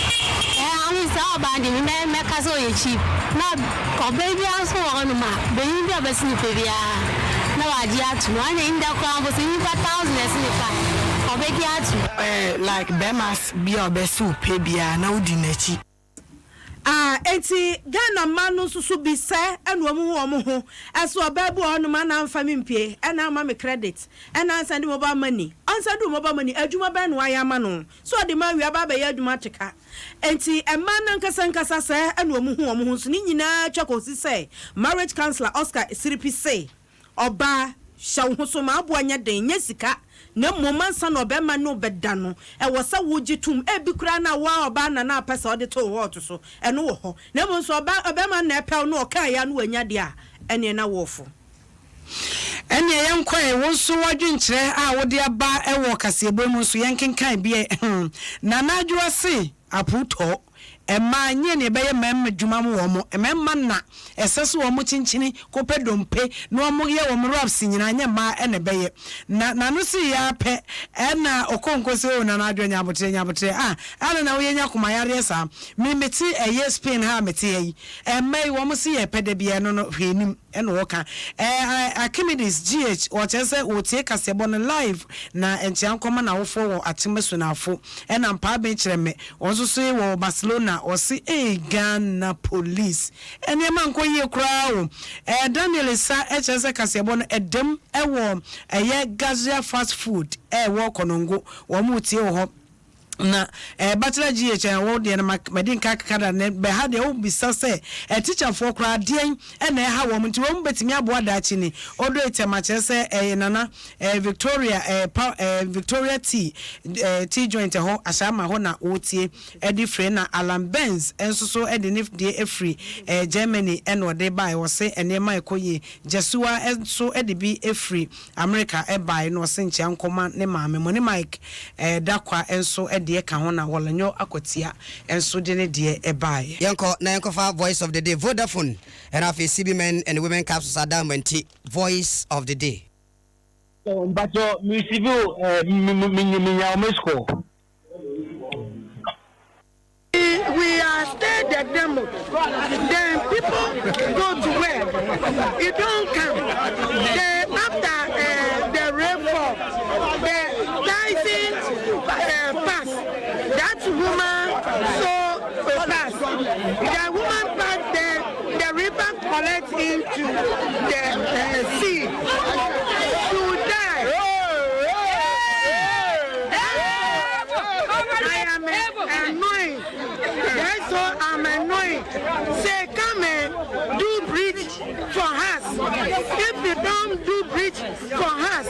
ɛɛ I mean saa ɔbaa no deɛ me mɛka sɛ ɔyɛ cheap. Na ɔbaa biara nso wɔ hɔnom a banyin bi a ɔbɛse ne pɛ biara na wagye ato mu, ɛna ndɛ koraa mpo sɛ nyimpa thousand na ɛse ne pɛ a ɔbɛgye ato mu. Ɛɛ like bɛrima bi a ɔbɛse wo pɛ biara na wodi n'akyi. Ah enti Ghana mma no nso so bi sɛ ɛna wɔn hu wɔn ho ɛso ɔbaa bi wɔ hɔ nom ana anfa me mpie ɛna amma me credit ɛna ansan de mobile money ɔnsan de wo mobile money adwuma bɛn na wayɛ ama no sɛ ɔde ma awie aba abɛyɛ adwuma ate ka enti mmaa no ankasa ankasa sɛ ɛna wɔn hu wɔn ho nso ne nyinaa twa kɔsi sɛ marriage counsellor Oscar Siripi se Ɔbaa, hyɛ wo ho so ma aboa nyɛ den, nyɛ sika, na mmom ansa na ɔbarima ne wo bɛda no, ɛwɔ sɛ wogye tom. Ebi koraa na wo ara ɔbaa na na apɛ sɛ ɔde to wo hɔ to so, ɛno wɔ hɔ. Na mmom sɛ ɔba, ɔbarima no na ɛpɛ wo na ɔkaeɛ ara na wanya deɛ a, ɛnneɛ na woɔfo. Ɛnneɛ yɛnkɔ ɛ, wo nso w'adwenkyerɛ a wode aba wɔ kaseɛbɔ yi mu nso yɛnkenkan bi ɛ. Nana Adwoa se, Apootɔ. Mmaa, nyɛ nea ɛbɛyɛ mmarima adwuma ma wɔn. Mmarima na ɛsɛ sɛ wɔn kyinkyini kɔpɛ dompe na wɔyɛ wɔn wraps nyinaa, nyɛ mmaa na ɛbɛyɛ. Na n'ano sii yɛ ara pɛ ɛna Okonkwo se, Oh Nana Adwoa, nya aboterɛ, nya aboterɛ. Ah, adɛn na woyɛ nya koma yareɛ saa? Me mete ɛyɛ Spain ha a mete ha yi, mmaa yi wɔn se yɛpɛ da biara, ɛno no hwee nnim. Ɛna ɔka. Ɛɛ Archimedes GH ɔkyerɛ sɛ ɔretie kaseɛbɔ no live na nkyea nkɔma n'awofoɔ wɔ Akyem Asunafo. Ɛna Mpaaben kyerɛ me wɔn nso so wɔ Barcelona ɔse ei Ghana police nneɛma nkɔ yie koraa o. Ɛɛ Daniel Esa kyerɛ sɛ kaseɛbɔ no ɛdam wɔ ɛyɛ Gazia fast food ɛwɔ Kɔnɔngo wɔn retie wɔ hɔ. Na eh, Bachelor GH eh, wo deɛ no madi nka akeka da ne bɛha deɛ wobisa sɛ eh, tikyafoɔ koraa deɛn na ɛha wɔn nti wɔn bɛtumi aboa daakye ni Odo Item akyerɛ sɛ eh, Nana eh, Victoria eh, pa, eh, Victoria Tea eh, Tea Joint ɛhɔ Ahyɛama hɔ na wotie ɛde firi na Alan Benz nso so ɛde ne deɛ ɛfiri eh, Germany ɛna ɔde baeɛ ɔse nneɛma ɛkɔ yie Gyasuwa nso de bi firi Amerika baeɛ na ɔse nkyea nkɔma ne maame mo ne Mike Dakwa nso deɛ ka ho na Wɔlanyɔ Akwatia nso de ne deɛ baeɛ. Yɛnkɔ na yɛnkɔfa voice of the day, Vodafone ɛna afei CB men and women capsules ada amanti, voice of the day. Mpatsɔ mi receive o eh, mi mi mi nya o miss call. We are still the demo. Then people go to work. It don't come. Then after uh, the rainfall, the typhoon uh, pass. That woman so uh, pass. The woman pass the the river collect into the uh, sea. To die. I am annoying. That's all I'm annoying. Say come and do bridge for us. If you don't do bridge for us,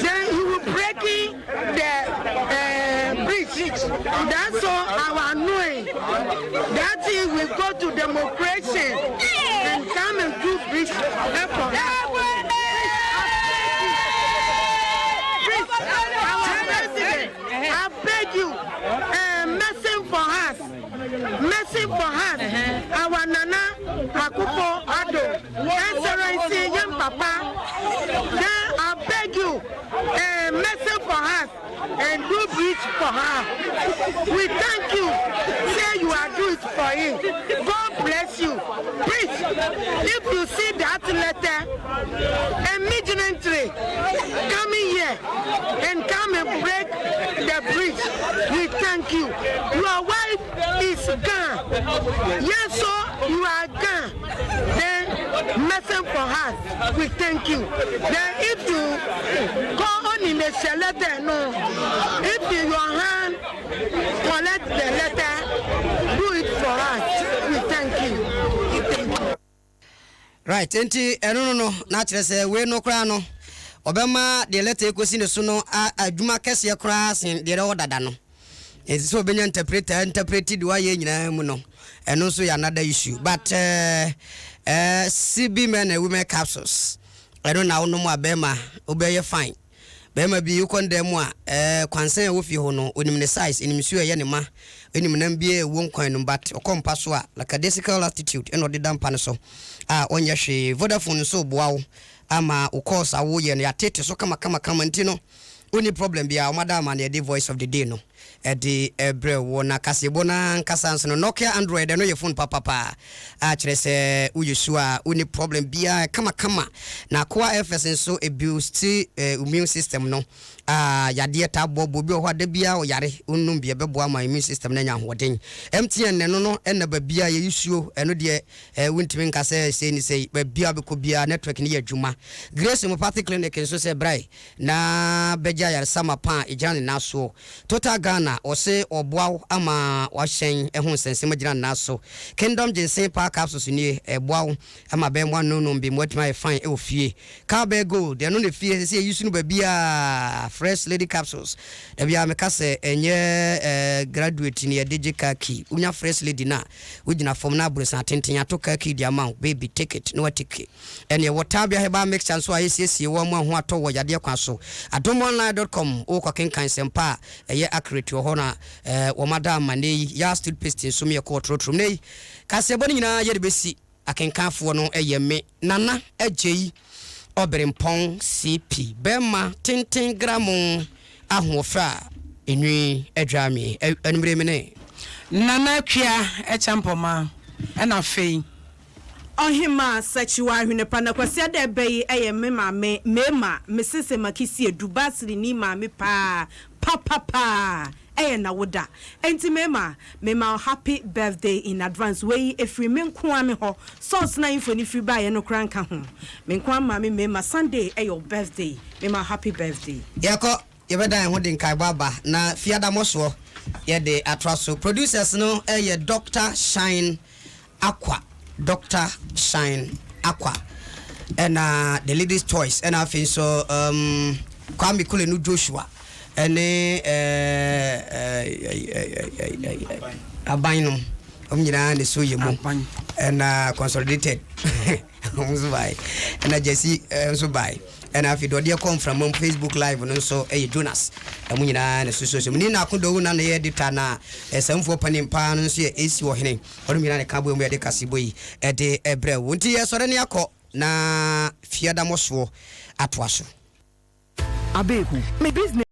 then you will breaking the bridge. That's all our annoying. That is we go to democracy and come and do bridge for us. Please, our president, I beg you, mercy for us, mercy for us, our Nana Akufo Addo, Excellency Yem Papa, then I beg you, mercy for us and do bridge for her. We thank you, say you are do it for him. God bless you. Please, if you see that letter, immediately coming here and come and break the bridge. We thank you. Your wife is gone. Yes, so you are gone. Then mercy for us. We thank you. Then if you go on in the letter, no. If in your hand collect the letter, do it for us. We thank you. We thank you. Right, enti ɛno no no, na kyerɛ sɛ wei no koraa no, ɔbɛma deɛ lɛta ekosi ne so no adwuma kɛseɛ koraa sen deɛ ɛwɔ dada no. Enti sɛ ɔbɛnya interpreter interpret deɛ wayɛ nyinaa mu no, ɛno nso yɛ another issue. But CB men and women capsules, ɛno na wonom a bɛrima wobɛyɛ fine. Bɛrima bi wokɔ ne dan mu a, kwansɛn a ɛwɔ fie hɔ no, onim ne size, onim nsuo a ɛyɛ ne ma, onim nam bi a ɛwɔ nkwan no mu, but ɔkɔ mpa so a, lackadaisical attitude ɛna ɔde da mpa no so a ɔnyɛ hwee. Vodafone nso boa wo ama wo calls a woyɛ no yɛatete so kamakamakama nti no, wonni problem biara. Wɔada ama na yɛde voice of the day no ɛde ɛbrɛ wo na kaseɛbɔ no ankasa nso no, Nokia Android ɛno yɛ phone papapa a kyerɛ sɛ woyɛ su a wonni problem biara kamakama. Na Akoa FS nso eboost immune system no a yadeɛ taa boaboa obi wɔ hɔ a da biara ɔyare, wonnom bi ɛbɛboa ama immune system no anya ahoɔden. MTN ɛno no ɛna baabi a yɛyi suo ɛno deɛ wontumi nka sɛ sei ne sei, baabi a wobɛkɔ biara network no yɛ adwuma. Grace Homeopathic Clinic nso sɛ brae na bɛgye ayaresa mapa a ɛgyina ne nan soɔ. Total Ghana ɔse ɔboa wo ama wahyɛn ho nsɛnsɛm agyina ne nan so. Kingdom Ginseng Power Capsules nie, ɛboa wo ama bɛmmoa nonom bi ma watumi ayɛ fine ɛwɔ fie. Cowbell Gold ɛno na fie sɛ yɛyi so no baabiaa. Fresh Lady Capsules, da biara meka sɛ ɛnyɛ graduate ne yɛde gye car key. Wonya Fresh Lady no a wogyina fam na aborosan tenten ato car key de ama wo, baby take it na watake. Ɛne ɛwɔ Tabia Herbal Mixture nso a yɛsiesie wɔ mu a ho atɔ wɔ yadeɛ kwan so. Adomonline.com wokɔ kenkan nsɛmpa a ɛyɛ accurate wɔ hɔ na wɔn ada ama ne yi. Yas toothpaste nso meyɛ kɔɔ torotoro ne yi. Kaseɛbɔ no nyinaa yɛde bɛsi akenkanfoɔ no ɛyɛ me Nana Agyei Ɔberempɔn CP bɛrima tenten gramo ahoɔfɛ a enwi adwa me anumere me ne Nana Akua Ɛkyɛmpɔma ɛna afei Ɔhemaa Sakyiwa Ahwenepa na Kwasiada ɛbɛ yi ɛyɛ me maame Mema Mesese Makisi Adu Basiri ni maame paa papapaa ɛyɛ nawoda enti Mema mema wo happy birthday in advance. Wei efiri me nko a me hɔ sɔɔs na info ni firi baayɛ no kora nka ho me nko a maame Mema. Sunday ɛyɛ wo birthday. Mema happy birthday. Yɛkɔ yɛbɛda yɛn ho de nkaebɔ aba na fiada mmɔsoɔ yɛde atoa so. Producers no ɛyɛ Dr Shine Aqua, Dr Shine Aqua ɛna The Ladies Choice, ɛna afei nso Kwame Kulenu Joshua ɛne aban no wɔn nyinaa ne so yɛ mu, ɛna Consolidated wɔn nso bae, ɛna Jesse nso bae, ɛna afei deɛ ɔde ɛkɔ mframa mu Facebook live no nso ɛyɛ Jonas. Ɛmo nyinaa ne so so so ni na akodowu na ne yɛ editor na ɛsɛmfoɔ panin paa no nso yɛ AC Ɔhene. Ɔno nyinaa ne ka bɔ mu yɛde kasebɔ yi ɛde ɛbrɛ wo nti yɛsɔre ne akɔ na fiada mɔsoɔ atoa so. Abeeku, me business.